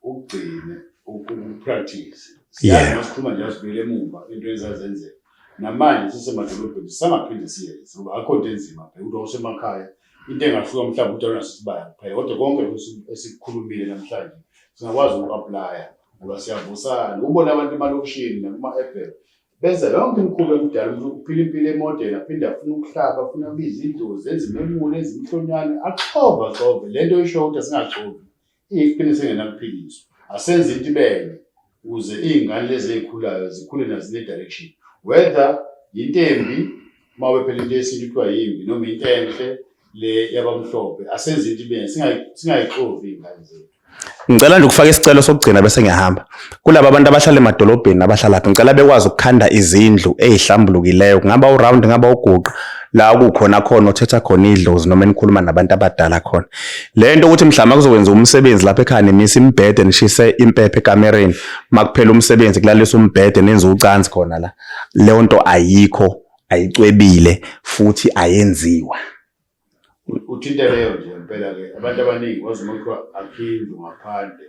ukugcine ukupractice. Siyazi masikhuluma nje asibuyele emuva into ezazenzeka. Namanje sisemadolobheni sisangaphinde siyenze ngoba akho nto enzima bheka ukuthi wawusemakhaya into engahluka mhlawumbe ukuthi awunaso isibaya kuphela kodwa konke lokhu esikukhulumile namhlanje Singakwazi uku-aplaya ngoba siyavusana. Ubona abantu emalokishini nakuma-ebhele benza yonke imikhuba emidala, umuntu uphila impilo emodeni, aphinde afune ukuhlaba, afune abize idlozi, enze imemulo, enze imihlonyane, axova axove. Le nto isho ukuthi asingaxovi, iyiqiniso engenakuphikiswa. Asenze into ibenye ukuze iy'ngane lezi ey'khulayo zikhule nazo zine-direction. Whether yinto embi, uma phela into yesintu kuthiwa yimbi noma into enhle le yabamhlophe, asenze into ibenye, singayixovi iy'ngane zethu. Ngicela nje ukufaka isicelo sokugcina bese ngiyahamba. Kulaba abantu abahlala emadolobheni nabahlala lapha, ngicela bekwazi ukukhanda izindlu ezihlambulukileyo, kungaba uround, kungaba uguqa, la kukhona khona othetha khona idlozi noma enikhuluma nabantu abadala khona. Le nto ukuthi mhlawumbe kuzokwenza umsebenzi lapha ekhaya nimise imibhede nishise impepho ekamereni, makuphela umsebenzi kulaliswa umbhede nenze ucansi khona la. Leyo nto ayikho, ayicwebile futhi ayenziwa. Uthinta leyo nje impela-ke abantu abaningi wazi uma kuthiwa akhindlu ngaphandle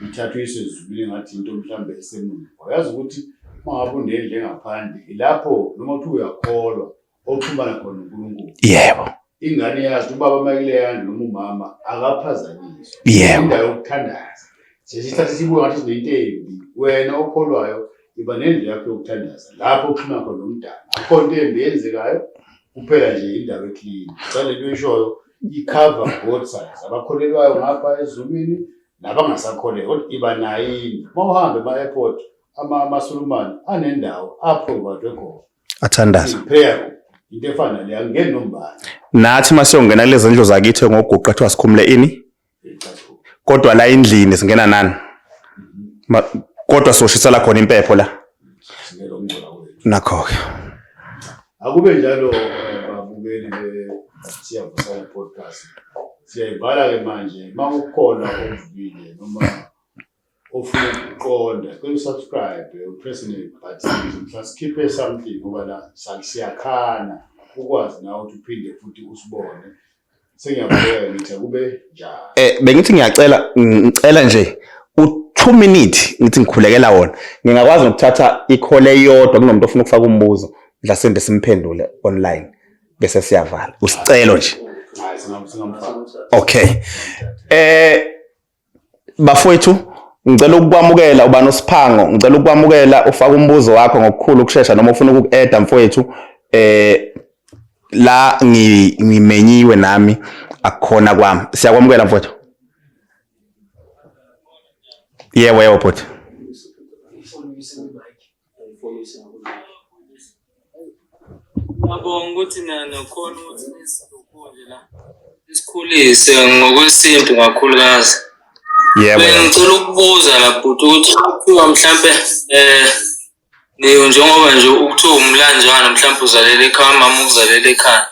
ithathwe isezulwini ngathi into mhlawumbe esemuva. Uyazi ukuthi uma ngabe unendlu engaphandle ilapho noma kuthiwa uyakholwa oxhumana khona noNkulunkulu. Yebo. Ingane yazi ubaba uma kuleya ndlu noma umama akaphazanyiswa. Yebo. Indawo yokuthandaza. Sesithatha sibuka ngathi sinento embi. Wena okholwayo iba nendlu yakho yokuthandaza lapho uxhumana khona nomdala. Akukho nto embi eyenzekayo kuphela nje indawo eclean. Cha lento oyishoyo i-cover both sides. Abakholelwayo ngapha ezulwini nabangasakholelwa kodwa iba nayo indlu. Uma uhamba ema-airport amaSulumane anendawo apho-provide khona. Athandaza. Prayer room. Into efana nale angeni nombani. Nathi uma siyongena kulezi ndlu zakithi ngoguqa kuthiwa sikhumule ini? Kodwa la endlini singena nani? Kodwa soshisela khona impepho la. Singeke ukungcola kwethu. Nakho-ke. Akube njalo babukeli be Siyavusana podcast. Siyayivala ke manje uma kukhona okuvukile noma ofuna ukuqonda, cela usubscribe, upress ne-button mhla sikhiphe something ngoba la siyakhana ukwazi nawe ukuthi uphinde futhi usibone. Sengiyabukeka ngithi akube njalo. Bengithi ngiyacela, ngicela nje u-2 minute ngithi ngikhulekela wona. Ngingakwazi nokuthatha i-call eyodwa kunomuntu ofuna ukufaka umbuzo, mhlasimbe simphendule online bese siyavala. Usicelo nje. Hayi, singamfaka. Okay. Bafowethu, ngicela ukukwamukela ubani uSiphango, ngicela ukukwamukela ufake umbuzo wakho ngokukhulu ukushesha noma ufuna ukuku-eda mfowethu. La ngimenyiwe nami akukhona kwami. Siyakwamukela mfowethu. Yebo, yebo bhuti. Ngiyabonga ukuthi nakhona ukuthi nisikhule la. Isikhulise ngokwesintu kakhulukazi. Yebo. Bengicela ukubuza la bhuti ukuthi kuthiwa mhlampe njengoba nje ukuthiwa umlanjwana mhlampe uzalela ekhaya, umama ukuzalela ekhaya.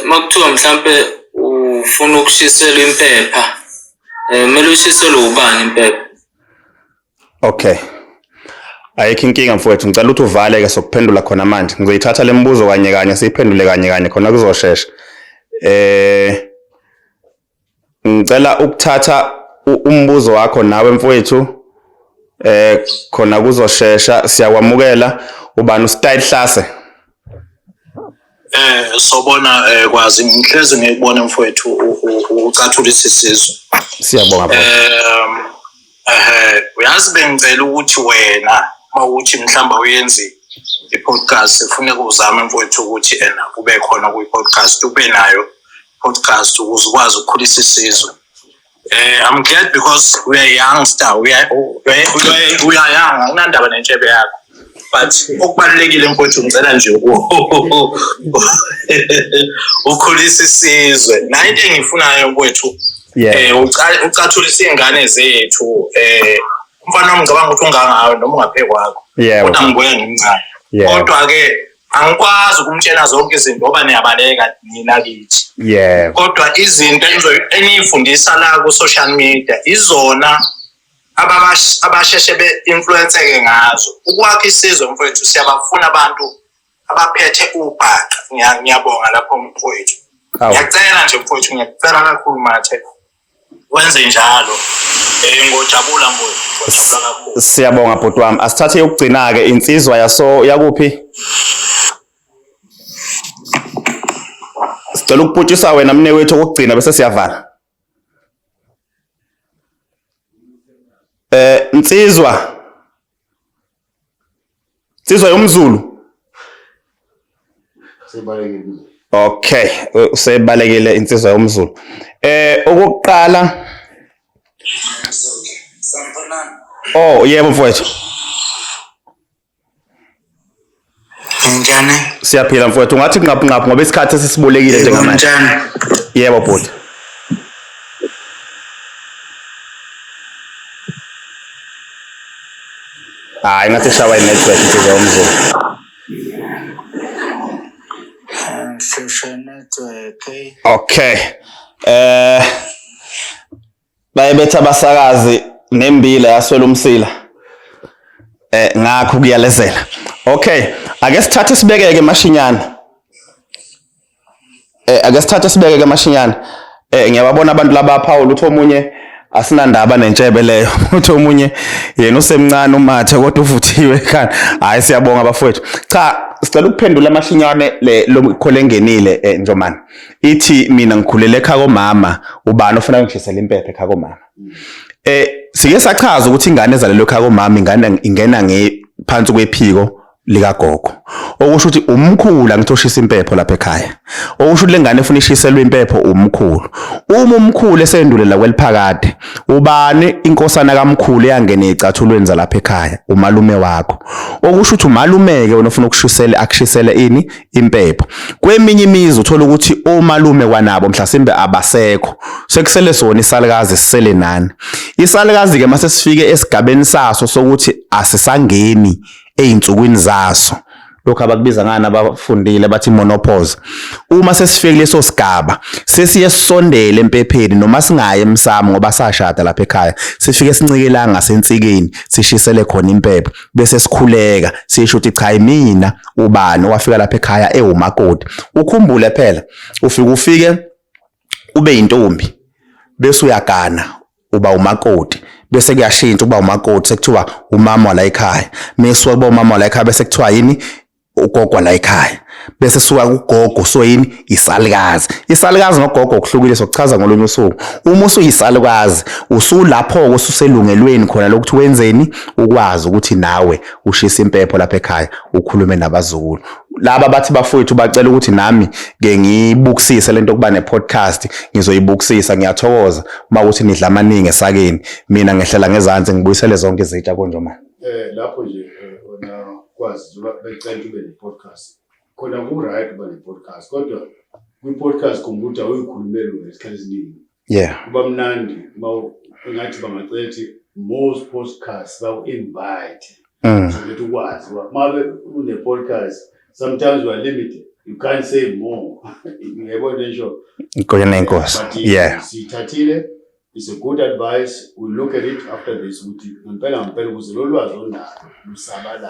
Makuthiwa mhlampe ufuna ukushiselwa impepha, kumele ushiselwe ubani impepha? Okay. Ayikho inkinga mfowethu, ngicela ukuthi uvale ke sokuphendula khona manje. Ngizoyithatha le mibuzo kanye kanye siyiphendule kanye kanye khona kuzoshesha. Ngicela ukuthatha umbuzo wakho nawe mfowethu. Khona kuzoshesha, siyakwamukela. Ubani uStyle Hlase? Sobona kwazi ngihlezi ngikubona mfowethu ucathulisa isizwe. Siyabonga baba. Uyazi bengicela ukuthi wena mawuthi mhlamba uyenzi i-podcast kufuneka uzame mfowethu ukuthi ena ube khona kwi-podcast, ube nayo podcast ukuze ukwazi ukukhulisa isizwe. I'm glad because we are youngster, we are young, anginandaba nentshebe yakho. But okubalulekile mfowethu ngicela nje ukhulisa isizwe. Nayo into engiyifunayo mfowethu, ucathulisa iy'ngane zethu. Umfana wami ngicabanga ukuthi ungangawe noma ungaphe kwakho. Kodwa ngibuye ngimncane. Kodwa-ke angikwazi ukumtshela zonke izinto ngoba niyabaleka nina kithi. Kodwa izinto eniyifundisa la ku-social media izona abasheshe be-influence-ke ngazo. Ukwakha isizwe mfowethu, siyabafuna abantu abaphethe ubhaqa. Ngiyabonga lapho mfowethu. Ngiyacela nje mfowethu, ngiyacela kakhulu Mathe. Wenze njalo. Ngojabula mfowethu, ngojabula kakhulu. Siyabonga bhuti wami. Asithathe yokugcina-ke insizwa yaso yakuphi? Sicela ukuputshisa wena mne wethu okugcina bese siyavala. Nsizwa. Nsizwa yomZulu. Sebalekile. Okay, usebalekile insizwa yomZulu. Okokuqala Sanibonani. Oh, yebo mfowethu. Njani? Siyaphila mfowethu, ungathi nqaphu nqaphu ngoba isikhathi sesibolekile njengamanje. Njani? Yebo bhuti. Hayi ngathi shawa i-network insizwa yomZulu. Shusha network. Okay. Bayebetha abasakazi nembila yaswela umsila. Ngakho kuyalezela. Okay, ake sithathe sibekeke mashinyana. Ake sithathe sibekeke mashinyana. Ngiyababona abantu laba Paul uthi omunye asinandaba nentshebe leyo. Uthi omunye yena usemncane umathe kodwa uvuthiwe ekhanda. Hayi siyabonga bafowethu. Cha, sicela ukuphendula amashinyane le lo engenile Njomane. Ithi mina ngikhulele ekhaya komama, ubani ofuna ngishisele impepho ekhaya komama? Sike sachaza ukuthi ingane ezalelwe ekhaya komama ingane ingena ngephansi kwephiko likagogo. Okusho ukuthi umkhulu angithi oshisa impepho lapha ekhaya. Okusho ukuthi lengane efuna ishiselwe impepho umkhulu. Uma umkhulu esendulela kweliphakade, ubani inkosana kamkhulu eyangena ezicathulweni zalapha ekhaya? Umalume wakho. Okusho ukuthi umalumeke wena ofuna ukushisela akushisele ini impepho. Kweminye imizi uthola ukuthi omalume kwanabo mhlasimbe abasekho. Sekusele sona isalukazi sisele nani. Isalukazi ke mase sifike esigabeni saso sokuthi asisangeni ezinsukwini zaso. Lokho abakubiza ngani abafundile bathi menopause. Uma sesifike leso sigaba sesiye sisondele empepheni noma singaye emsamo ngoba sashada lapha ekhaya, sifike sincike ngasensikeni sishisele khona impepho bese sikhuleka sisho ukuthi cha mina ubani owafika lapha ekhaya ewumakoti. Ukhumbule phela ufike ufike ube intombi bese uyagana uba umakoti, bese kuyashintsha uba umakoti sekuthiwa umama la ekhaya, mesuka kuba umama la ekhaya bese kuthiwa yini ugogo la ekhaya, bese suka kugogo so yini isalukazi. Isalukazi nogogo kuhlukile, sokuchaza ngolunye usuku. Uma usuyisalukazi usulapho ususelungelweni khona lokuthi wenzeni, ukwazi ukuthi nawe ushise impepho lapha ekhaya ukhulume nabazukulu. Laba bathi bafowethu bacela ukuthi nami ke ngiyibukisise lento yokuba ne-podcast, ngizoyibukisisa. Ngiyathokoza uma ukuthi nidla amaningi esakeni, mina ngehlela ngezansi ngibuyisele zonke izitsha konjomani. Lapho nje wena kwazi becela ube ne-podcast. Khona ku-right uba ne-podcast, kodwa kwi-podcast khumbula ukuthi awuyikhulumeli wena isikhathi esiningi. Kuba mnandi uma engathi bangacela ukuthi most podcasts baku-invite. So that ukwazi uma une-podcast sometimes you are limited, you can't say more. Ngiyabona ngisho. Inkosi nenkosi. Yeah. Sithathile, it's a good advice. We look at it after this ukuthi ngempela ngempela ukuze lo lwazi onalo lusabalale.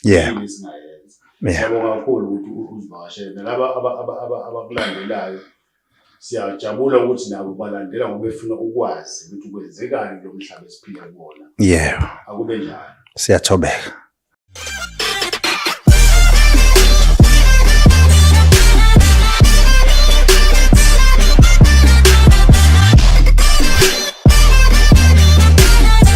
Yini singayenza. Siyabonga kakhulu ukuthi uzivakashele nalaba abakulandelayo. Siyajabula ukuthi nabo balandela ngoba befuna ukwazi ukuthi kwenzekani lo mhlaba esiphila kuwona. Akube njalo. Siyathobeka.